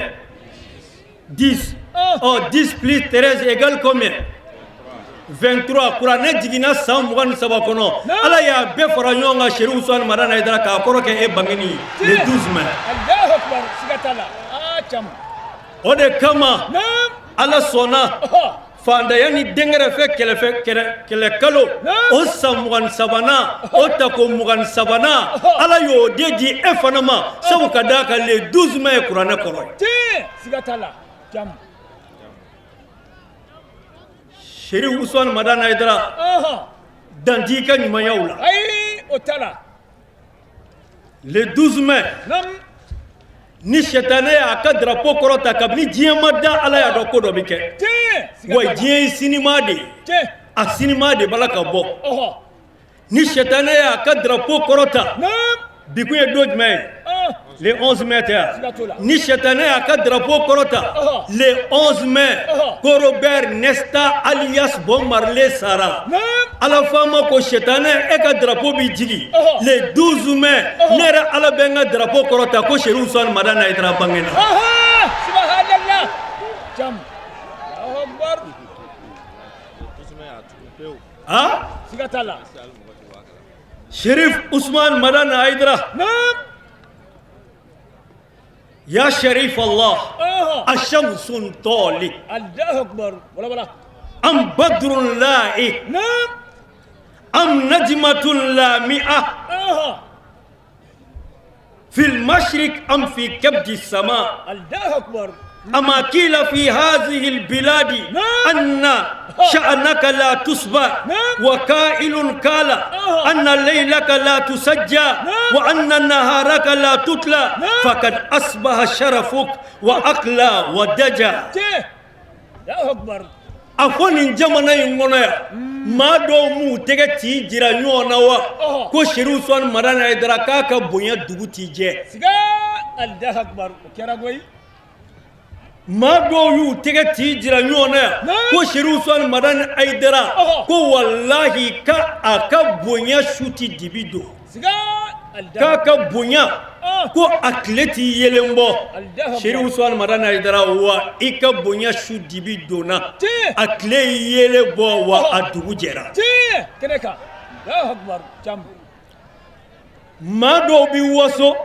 10. Ah. Oh, 10 plus 13 égale combien? 23, kuranɛ jiginna san 23 kɔnɔ, Ala y'a bɛɛ fara ɲɔgɔn kan, Serifu Usumani Madani Hayidara, k'a kɔrɔ kɛ e bangeni ye le 12 mai. Allahu akbar, siga t'a la. Aa, cam. O de kama Ala sɔnna fantanya ni dɛnkɛrɛfɛ kɛlɛfɛ kɛlɛ kalo o san 23nan, o tako 23nan, Ala y'o de di e fana ma, sabu ka d'a kan le 12 mai ye kuranɛ kɔrɔ ye. Tiɲɛ, siga t'a la, cam. Serifu Usumani Madani Hayidara, dan t'i ka ɲumanyaw la. Ayi, o t'a la. Le 12 mai, ni sɛtanɛ y'a ka drapeau kɔrɔta, kabini diɲɛ ma da, Ala y'a dɔn ko dɔ bɛ kɛ. Wa diɲɛ ye sinima de ye, a sinima de b'a la ka bɔ. Ni sɛtanɛ y'a ka drapeau kɔrɔta, bi kun ye don jumɛn ye? Le 11 mai tɛ yan? Ni sɛtanɛ y'a ka drapeau kɔrɔta le 11 mai, ko Robert Nesta alias Bob Marley sara, Ala faama ko sɛtanɛ, e ka drapeau bɛ jigin le 12 mai, ne yɛrɛ Ala bɛ n ka drapeau kɔrɔta ko Serifu Usumani Madani Hayidara bangena. Subhanallah, jam. Allahu akbar. Ah, siga t'a la. Sherif Usman Madani Hayidara, ya Sherif Allah, ashamsun tali. Allahu akbar, wala wala. Am badrun la'i, am najmatun lami'a, fil mashriq am fi kabdi sama. Allahu akbar. أما قيل في هذه البلاد أن شأنك لا تصبى، وقائل قال أن ليلك لا تسجى وأن نهارك لا تتلى، فقد أصبح شرفك وأقلى ودجى. Allahu akbar. A fɔ nin jamana in kɔnɔ yan, maa dɔw m'u tɛgɛ t'i jira ɲɔgɔn na wa ko Serifu Usumani Madani Hayidara k'a ka bonya dugu t'i jɛ. Siga, Allahu akbar, o kɛra koyi. Maa dɔw y'u tɛgɛ t'i jira ɲɔgɔn na yan ko Serifu Usumani Madani Hayidara, ko walahi ka a ka bonya su ti dibi don. Siga, K'a ka bonya ko a tile t'i yelen bɔ. Serifu Usumani Madani Hayidara, wa i ka bonya su dibi donna, a tile yelen bɔ, wa a dugu jɛra. Tiɲɛ, kɛnɛ kan. Allahu akbar, jam. Maa dɔw bɛ waso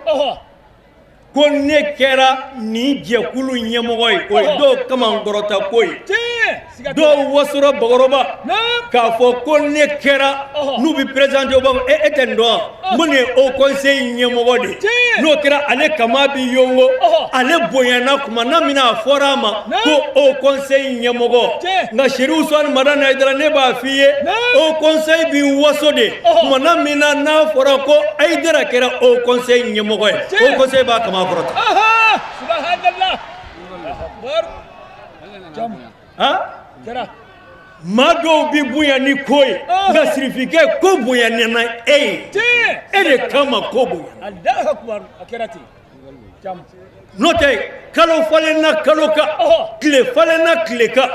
ko ne kɛra nin jɛkulu ɲɛmɔgɔ ye, o ye dɔw kamankɔrɔta ko ye. Dɔw wasora bakɔrɔba k'a fɔ ko ne kɛra, n'u bɛ présenté, u b'a fɔ e tɛ nin dɔn wa? N ko nin ye haut conseil ɲɛmɔgɔ de ye. N'o kɛra, ale kama bɛ yongo, ale bonyana tuma na min na a fɔra a ma ko haut conseil ɲɛmɔgɔ. Nka Serifu Usumani Madani Hayidara, ne b'a f'i ye, haut conseil bɛ waso de tuma na min na n'a fɔra ko Hayidara kɛra haut conseil ɲɛmɔgɔ ye, haut conseil b'a kama kɔrɔta. Subhanallah. Akbar. Jam. Kɛra. Maa dɔw bɛ bonya ni ko ye, nka sirifikɛ, ko bonya nana e ye, e de kama ko bonya. Allahu akbar, a kɛra ten. Jam. N'o tɛ, kalo falenna kalo kan, tile falenna tile kan,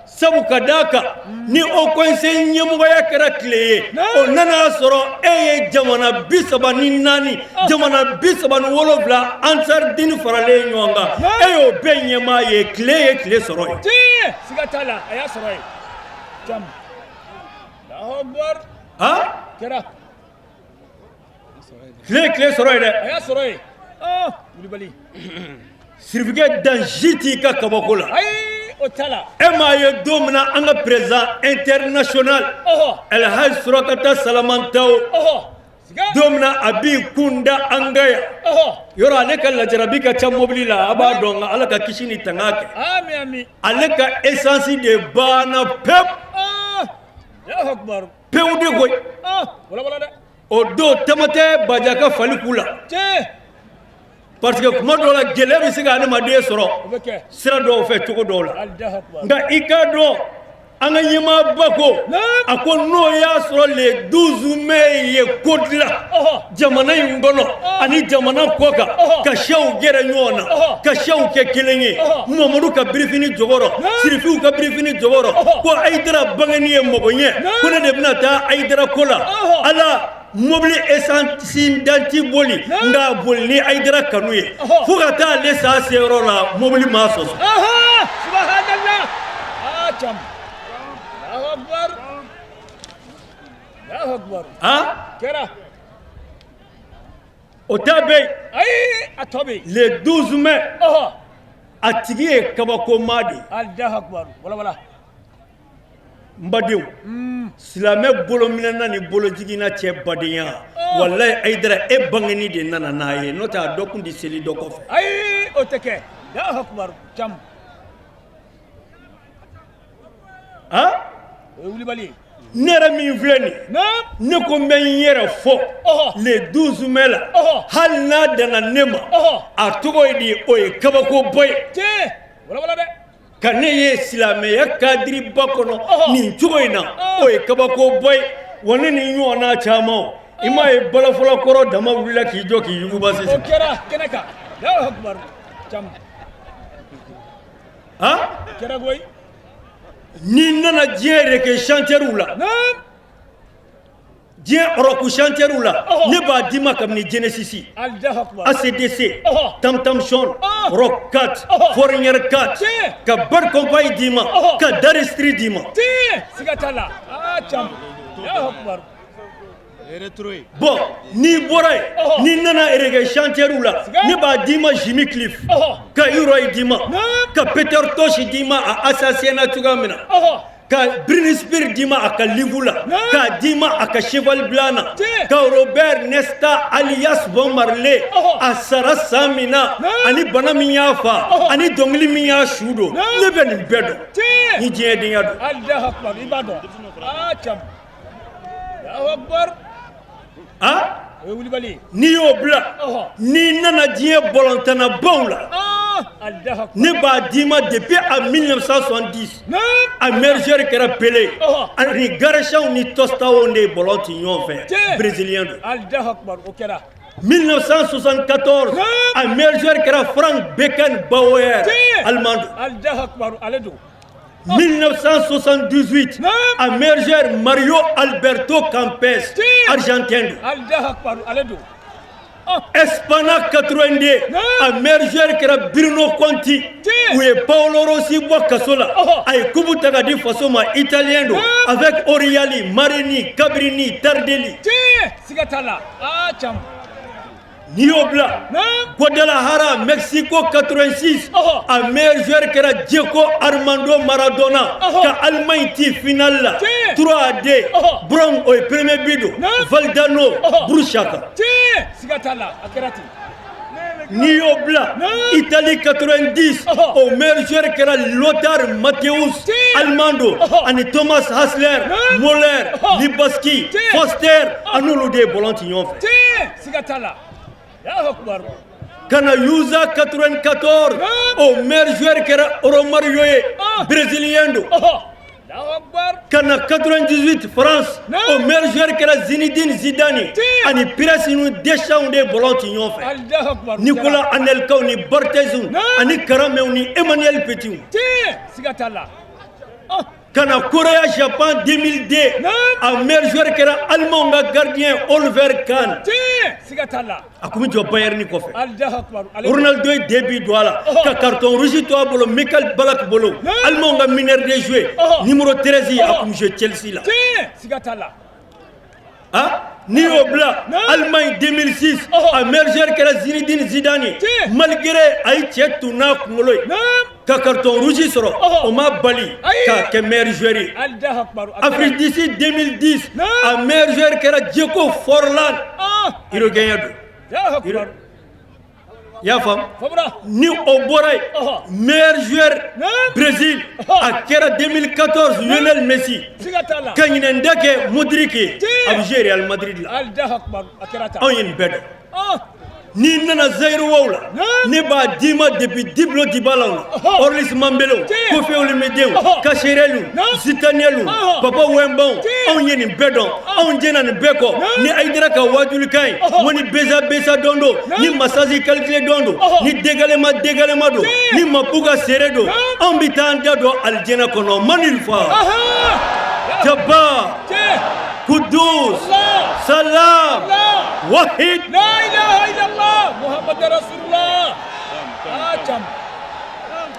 sabu ka d'a kan ni haut conseil ɲɛmɔgɔya kɛra tile ye, o nana sɔrɔ e ye jamana 34, jamana 37 Ansar Dine faralen ɲɔgɔn kan, e y'o bɛɛ ɲɛmaa ye, tile ye tile sɔrɔ yen. Tiɲɛ, siga t'a la, a y'a sɔrɔ yen. Jam. Allahu akbar. Kɛra. Tile ye tile sɔrɔ yen dɛ. A y'a sɔrɔ yen. Wulibali. Sirifikɛ, dan si t'i ka kabako la. Ayi, o t'a la. E m'a ye don min na an ka président international Elhaji Surakata Salamantaw, don min na a b'i kun da an kan yan yɔrɔ, ale ka lajarabi ka ca mobili la, a b'a dɔn, nka Ala ka kisi ni tanga kɛ. Ami ami. Ale ka essence de banna pewu. Allahu akbar. Pewu de koyi. Wala wala dɛ. O don tama tɛ Baja ka fali ku la. Tiɲɛ. Parce que kuma dɔw la, gɛlɛya bɛ se ka adamaden sɔrɔ O bɛ kɛ. sira dɔw fɛ, cogo dɔw la. Allahu akbar. Nka i k'a dɔn, an ka ɲɛmaaba ko, a ko n'o y'a sɔrɔ le 12 mai ye ko dilan jamana in kɔnɔ ani jamana kɔ kan, ka siyaw gɛrɛ ɲɔgɔn na, ka siyaw kɛ kelen ye, Mamadu ka birifini jɔyɔrɔ, Sirifiw ka birifini jɔyɔrɔ, ko Hayidara bangeni ye mɔgɔ ɲɛ, ko ne de bɛna taa Hayidara ko la, Ala mobili essence danti boli, nka boli ni Hayidara kanu ye fo ka taa ale sa seyɔrɔ la, mobili ma sɔsɔ. Subhanallah. Ah, jam. Allahu akbar. Ah, o ta bɛ yen. Ayi, a tɔ bɛ yen. Le 12 mai, a tigi ye kabakoma de ye. Alahu akubar, wala wala. N badenw, silamɛ bolominɛna ni bolojiginna cɛ badenya, walayi Ayidara, e bangeni de nana n'a ye, n'o tɛ a dɔ kun tɛ seli dɔ kɔfɛ. Ayi, o tɛ kɛ. Alahu akubar, cam. Han. O ye wulibali ye. Ne yɛrɛ min filɛ nin, ne ko n bɛ n yɛrɛ fɔ le 12 mai la, hali n'a danna ne ma, a tɔgɔ ye di, o ye kabakoba ye. Tiɲɛ, wala wala dɛ. Ka ne ye silamɛya kadiriba kɔnɔ nin cogo in na, o ye kabakoba ye. Wa ne ni ɲɔgɔnna caman, i m'a ye balafɔla kɔrɔ dama wulila k'i jɔ k'i yuguba O sisan. Kɛra kɛnɛ kan. Alahu akubar, cam. Han. O kɛra koyi. N'i nana diɲɛ reggae chanteurw la, diɲɛ rock chanteurw la, ne b'a d'i ma kabini Genesis, Alahu akubar. ACDC, Tam Tam Son, Rock 4, Foreigner 4, ka Bad Company d'i ma, ka Dire Straits d'i ma. Tiɲɛ, siga t'a la. Aa, cam. Alahu akubar. Bon, n'i bɔra yen, n'i nana reggae chanteurw la, ne b'a d'i ma Jimmy Cliff, ka Roy d'i ma, ka Peter Tosh d'i ma a assassin na cogoya min na, ka Britney Spears d'i ma a ka live la, k'a d'i ma a ka cheval blanc na, ka Robert Nesta alias Bob Marley, a sara san min na, ani bana min y'a fa, ani dɔnkili min y'a su don, ne bɛ nin bɛɛ dɔn ni diɲɛ denya don. Alahu akubar, i b'a dɔn. Aa, cam. Alahu akubar. Ah. O ye wulibali ye. N'i y'o bila, n'i nana diɲɛ bɔlɔntannabaw la, Alahu akubar. Ne b'a d'i ma depuis en 1970, a meilleur joueur kɛra Pelé, ani Garrinchaw ni Tostao de ye bɔlɔn ci ɲɔgɔn fɛ, brésilien don. Alahu akubar, o kɛra. 1974, a meilleur joueur kɛra Frank Beckenbauer, allemand don. Alahu akubar, ale don. 1978, a meilleur joueur Mario Alberto Kempes, argentin don. Alahu akubar, ale don. Espagne 82, a meilleur joueur kɛra Bruno Conti, u ye Paolo Rossi bɔ kaso la, a ye coupe ta ka di faso ma, italien don, avec Oriali, Marini, Cabrini, Tardelli. Tiɲɛ, siga t'a la. Aa, cam. N'i y'o bila, Guadalajara Mexico 86, a meilleur joueur kɛra Diego Armando Maradona, ka Allemagne ci finale la 3-2, Bronn o ye premier but don, Valdano, Burruchaga. Tiɲɛ, siga t'a la, a kɛra ten. N'i y'o bila, Italie 90, o meilleur joueur kɛra Lothar Matthäus, allemand don, ani Thomas Hassler, Moller, Littbarski, Foster, a n'olu de ye ballon ci ɲɔgɔn fɛ. Tiɲɛ, siga t'a la. Alahu akubar. Ka na USA 94, o meilleur joueur kɛra Romario ye, brésilien don. Alahu akubar. Ka na 98 France, o meilleur joueur kɛra Zinedine Zidane, ani Pires ni Deschamps de ye ballon ci ɲɔgɔn fɛ. Alahu akubar. Nicolas Anelka ni Barthez ani Karamew ni Emmanuel Petit. Tiɲɛ, siga t'a la. Ka na Korea Japon 2002, a meilleur joueur kɛra allemand ka gardien Oliver Kahn. Tiɲɛ, siga t'a la. A kun bɛ jɔ Bayern kɔfɛ. Alahu akubar, ale don. Ronaldo ye deux buts don a la, ka carton rouge to a bolo Michael Ballack bolo, allemand ka meneur de jeu numéro 13, a kun bɛ jouer Chelsea la. Tiɲɛ, siga t'a la. Ah, n'i y'o bila, Allemagne 2006, a meilleur joueur kɛra Zinedine Zidane, malgré a ye cɛ tun n'a kunkolo ye ka carton rouge sɔrɔ, o ma bali k'a kɛ meilleur joueur ye. Alahu akubar, a kɛra. Afrique du Sud 2010, a meilleur joueur kɛra Diego Forlan, Uruguayen don. Alahu akubar. I y'a faamu? Fabura. Ni o bɔra yen, meilleur joueur Brésil, a kɛra 2014 Lionel Messi. Siga t'a la. Ka ɲinɛ da kɛ Modric ye, a bɛ jouer Real Madrid la. Alahu akubar, a kɛra tan. Anw ye nin bɛɛ dɔn. N'i nana Zaïrois la, ne b'a d'i ma depuis Diblo Dibalaw la, Aurlus Mambélew, Koffi Olomidew, Cacharel, Zitanel, Papa Wembaw, anw ye nin bɛɛ dɔn, anw jɛna nin bɛɛ kɔ. Ni Ayidara ka wajulikan ye, n ko ni Beza Beza dɔn don, ni Masasi calculé dɔn don, ni Degalema Degalema don, ni Mapuga Sere don, anw bɛ taa an da don alijɛnɛ kɔnɔ. Manil fa Jabbar Kudus Salam Wahid. La ilaha illallah Muhammad Rasulullah. Ah, cam.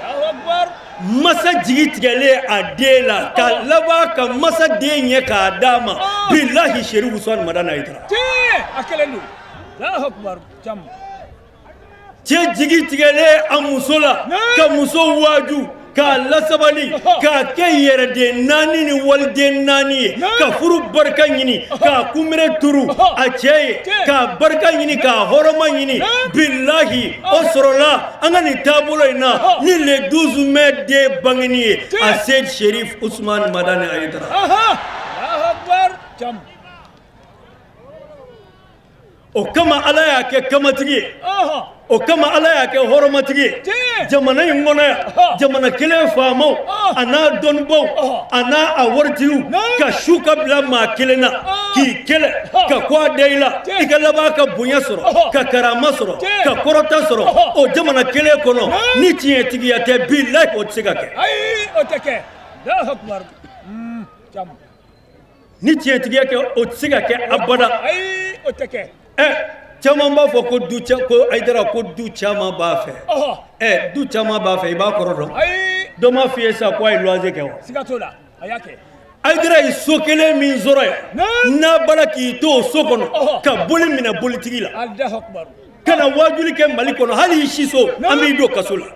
Allahu akbar. Masa jigi tigɛlen a den la ka laban ka masa den ɲɛ k'a d'a ma, bilahi, Serifu Usumani Madani Hayidara. Tiɲɛ, a kelen don. Allahu akbar, cam. Cɛ jigi tigɛlen a muso la, ka muso waaju, k'a lasabali, k'a kɛ yɛrɛden naani ni waliden naani ye, ka furu barika ɲini, k'a kunbere turu a cɛ ye, k'a barika ɲini, k'a hɔrɔma ɲini, bilahi, o sɔrɔla an ka nin taabolo in na ni le 12 mai den bangeni ye, a Seyid Sherif Usman Madani Hayidara. Allahu akbar, cam. O kama Ala y'a kɛ kamatigi ye, o kama Ala y'a kɛ hɔrɔnmatigi ye jamana in kɔnɔ yan. Jamana kelen faamaw a n'a dɔnnibaw a n'a a waritigiw ka su ka bila maa kelen na k'i kɛlɛ ka ko a da i la, i ka laban ka bonya sɔrɔ, ka karama sɔrɔ, ka kɔrɔta sɔrɔ o jamana kelen kɔnɔ, ni tiɲɛtigiya tɛ, bilahi, o tɛ se ka kɛ. Ayi, o tɛ kɛ. Allahu akbar. Cam. Ni tiɲɛtigiya kɛ, o tɛ se ka kɛ abada. Ayi, o tɛ kɛ. Ɛ, caman b'a fɔ ko du ca, ko Hayidara ko du caman b'a fɛ. Ɛ, du caman b'a fɛ, i b'a kɔrɔ dɔn? Ayi. Dɔ m'a f'i ye sa ko a ye luwanse kɛ wa? Siga t'o la, a y'a kɛ. Hayidara ye so kelen min sɔrɔ yan, n'a bala k'i to o so kɔnɔ ka boli minɛ bolitigi la, Allahu akbar, ka na waajuli kɛ Mali kɔnɔ, hali i si so, an b'i don kaso la.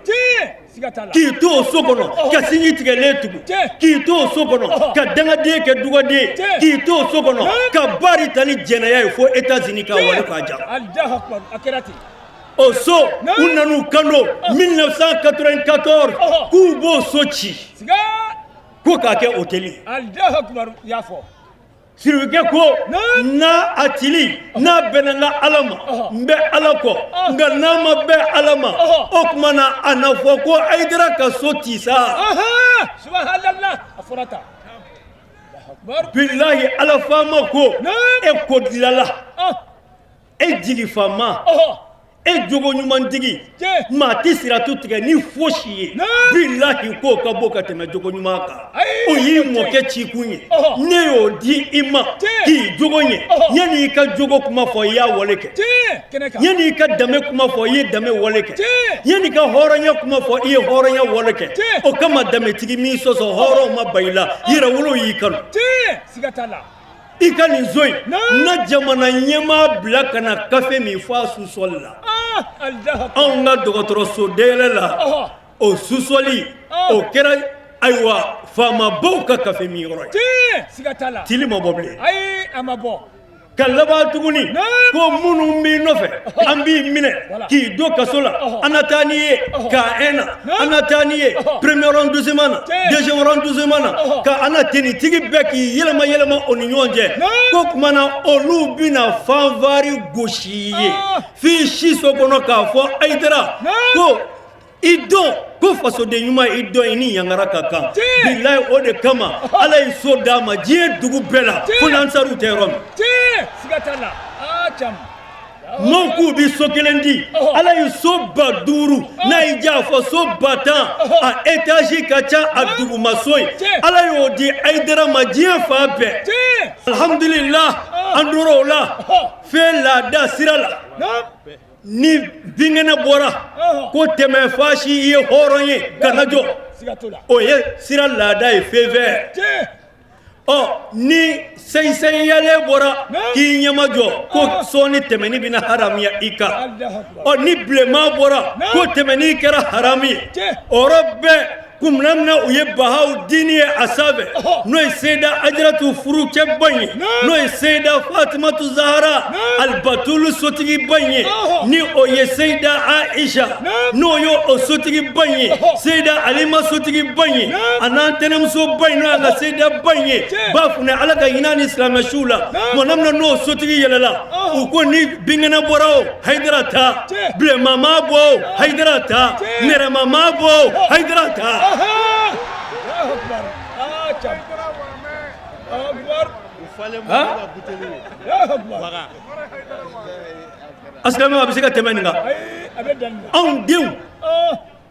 Siga t'a la. K'i to o so kɔnɔ ka sinji tigɛlen tugu, k'i to o so kɔnɔ ka dangaden kɛ dugaden, k'i to o so kɔnɔ ka baari ta ni jɛnɛya ye fo États-Unis ka wale k'a ja. Allahu akbar, a kɛra ten. O so, u nan'u kanto 1994 k'u b'o so ci Siga. ko k'a kɛ hôtel ye. Allahu akbar, i y'a fɔ. Sirikɛ ko n'a a cili n'a bɛnna n ka Ala ma, n bɛ Ala kɔ, nka n'a ma bɛn Ala ma, o tuma na a na fɔ ko Hayidara ka so ci sa. Subhanallah, a fɔra tan. Bilahi, Ala faama ko e ko dilala, e jigi faama, e jogo ɲumantigi, maa tɛ siratu tigɛ ni fosi ye, bilahi, k'o ka bon ka tɛmɛ jogo ɲuman kan. O y'i mɔkɛ cikun ye, ne y'o di i ma k'i jogo ɲɛ. Yanni i ka jogo kuma fɔ, i y'a wale kɛ. Yanni i ka danbe kuma fɔ, i ye danbe wale kɛ. Yanni i ka hɔrɔnya kuma fɔ, i ye hɔrɔnya wale kɛ. O kama danbetigi m'i sɔsɔ, hɔrɔnw ma ban i la, yɛrɛwolo y'i kanu. Siga t'a la. I ka nin so in na, jamana ɲɛmaa bila ka na kafe min fɔ a sous-sol la. Anw ka dɔgɔtɔrɔso dayɛlɛ la, o sous-sol, o kɛra ayiwa faamabaw ka kafe min yɔrɔ ye. Siga t'a la. Tili ma bɔ bilen. Ayi, a ma bɔ. Ka laban tuguni ko minnu b'i nɔfɛ, an b'i minɛ k'i don kaso la, an na taa n'i ye camp 1 na, an na taa n'i ye premier arrondissement na, deuxième arrondissement na, ka an na tenitigi bɛɛ k'i yɛlɛma yɛlɛma o ni ɲɔgɔn cɛ, ko tuma na olu bɛna fanfari gosi i ye f'i siso kɔnɔ k'a fɔ Hayidara ko i dɔn ko fasoden ɲuman, i dɔn i ni yangara ka kan. Bilayi, o de kama Ala ye so d'a ma diɲɛ dugu bɛɛ la, fo n'ansariw tɛ yɔrɔ min. Siga t'a la. Aa, cam. Maaw k'u bi so kelen di, Ala ye so 5000, n'a y'i diya a fɔ so 10 000, a étage ka ca, a dugumaso ye, Ala y'o di Hayidara ma diɲɛ fan bɛɛ. Alhamdulillah, an tora o la fɛn laada sira la. Ni binkɛnɛ bɔra ko tɛmɛ faasi, i ye hɔrɔn ye, kana jɔ, o ye sira laada ye fɛn fɛn. Ɔ, ni sɛnsɛnyalen bɔra k'i ɲɛmajɔ ko sɔɔni tɛmɛni bɛna haramuya i kan. Ɔ, ni bilenman bɔra ko tɛmɛni kɛra haramu ye, o yɔrɔ bɛɛ kumana min na u ye Bahaw dini ye a sanfɛ, n'o ye Seyida Ajaratu furucɛba in ye, n'o ye Seyida Fatimatu Zahara Alibatulu sotigiba in ye, ni o ye Seyida Aisha, n'o ye o sotigiba in ye, Seyida Alima sotigiba in ye, a n'an tɛnɛmusoba in, n'o y'an ka Seyidaba in ye, ba funɛ, Ala ka hinɛ ni silamɛ siw la. Tuma min na n'o sotigi yɛlɛla, u ko ni binkɛnɛ bɔra o, Hayidara ta, bilenman ma bɔ o, Hayidara ta, nɛrɛma ma bɔ o, Hayidara ta. Allahu akbar. Aa, cam. Allahu akbar. Allahu akbar. A silamɛw, a bɛ se ka tɛmɛ nin kan? Ayi, a bɛ dan nin na. Anw denw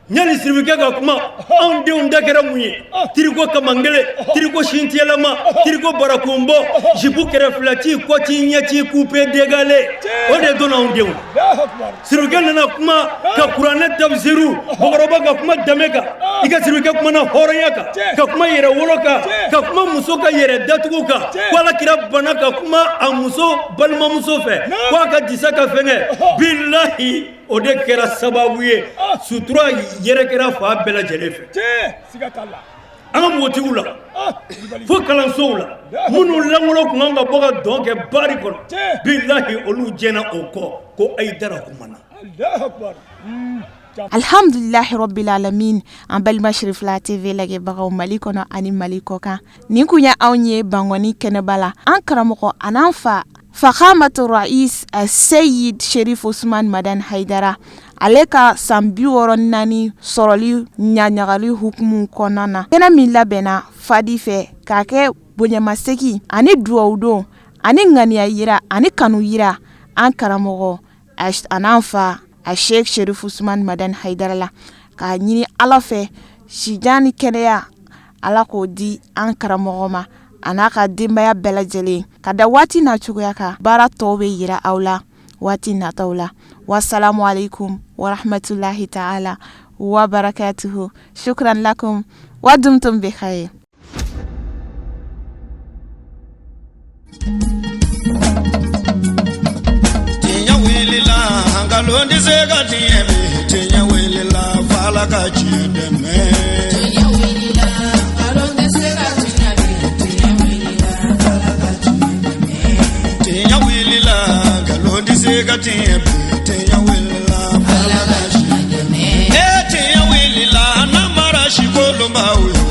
Ɲani siribikɛ ka kuma, anw denw da kɛra mun ye? Tiriko kamankelen, tiriko sintiyɛlɛma, tiriko barakunbɔ, jipu kɛrɛfilati, kɔti ɲɛti, coupé décalé, o de donna anw denw. Siribikɛ nana kuma ka kuranɛ tafsiru, mɔgɔkɔrɔba ka kuma danbe kan. I ka siribikɛ kumana hɔrɔnya kan, ka kuma yɛrɛ wolo kan, ka kuma muso ka yɛrɛ datugu kan, ko ala kira banna ka kuma a muso balimamuso fɛ ko a ka disa ka fɛngɛ. Bilahi, o de kɛra sababu ye sutura yɛrɛ kɛra fan bɛɛ lajɛlen fɛ, an ka npogotigiw la fo kalansow la. Minnu lankolon tun kan ka bɔ ka dɔn kɛ bari kɔnɔ, bilahi, olu jɛnna o kɔ ko Ayidara kumana. Alhamdulilahi rabbil alamin. An balima Sirifila TV lajɛbagaw Mali kɔnɔ ani Mali kɔ kan, nin kun ye anw ye Bankɔni kɛnɛba la. An karamɔgɔ an'an fa, Fakhamatu Rais Seyid Sherif Usman Madan Haidara, ale ka san 64 sɔrɔli ɲaɲagali hukumu kɔnɔna na, kɛnɛ min labɛnna Fadi fɛ k'a kɛ bonyamasegin ani duwawudon ani ŋaniya yira ani kanu yira an karamɔgɔ an'an fa a Sheikh Sherif Usman Madan Haidara la, k'a ɲini Ala fɛ sijan ni kɛnɛya, Ala k'o di an karamɔgɔ ma a n'a ka denbaya bɛɛ lajɛlen. Ka da waati n'a cogoya kan, baara tɔw bɛ yira aw la waati nataw la. Wasalamu alaikum warahmatullahi ta'ala wa barakatuhu. Shukran lakum wa dumtum bi khair. Tiɲɛ wulila, nkalon tɛ se ka tiɲɛ bi. Tiɲɛ wulila, f'Ala ka tiɲɛ dɛmɛ. Tiɲɛ wulila, nkalon tɛ se ka tiɲɛ bi. Tiɲɛ wulila, Ala ka tiɲɛ dɛmɛ. Tiɲɛ wulila, nkalon tɛ se ka tiɲɛ bi. Tiɲɛ wulila, Ala ka tiɲɛ dɛmɛ. E tiɲɛ wulila, namara sikolonbaw ye.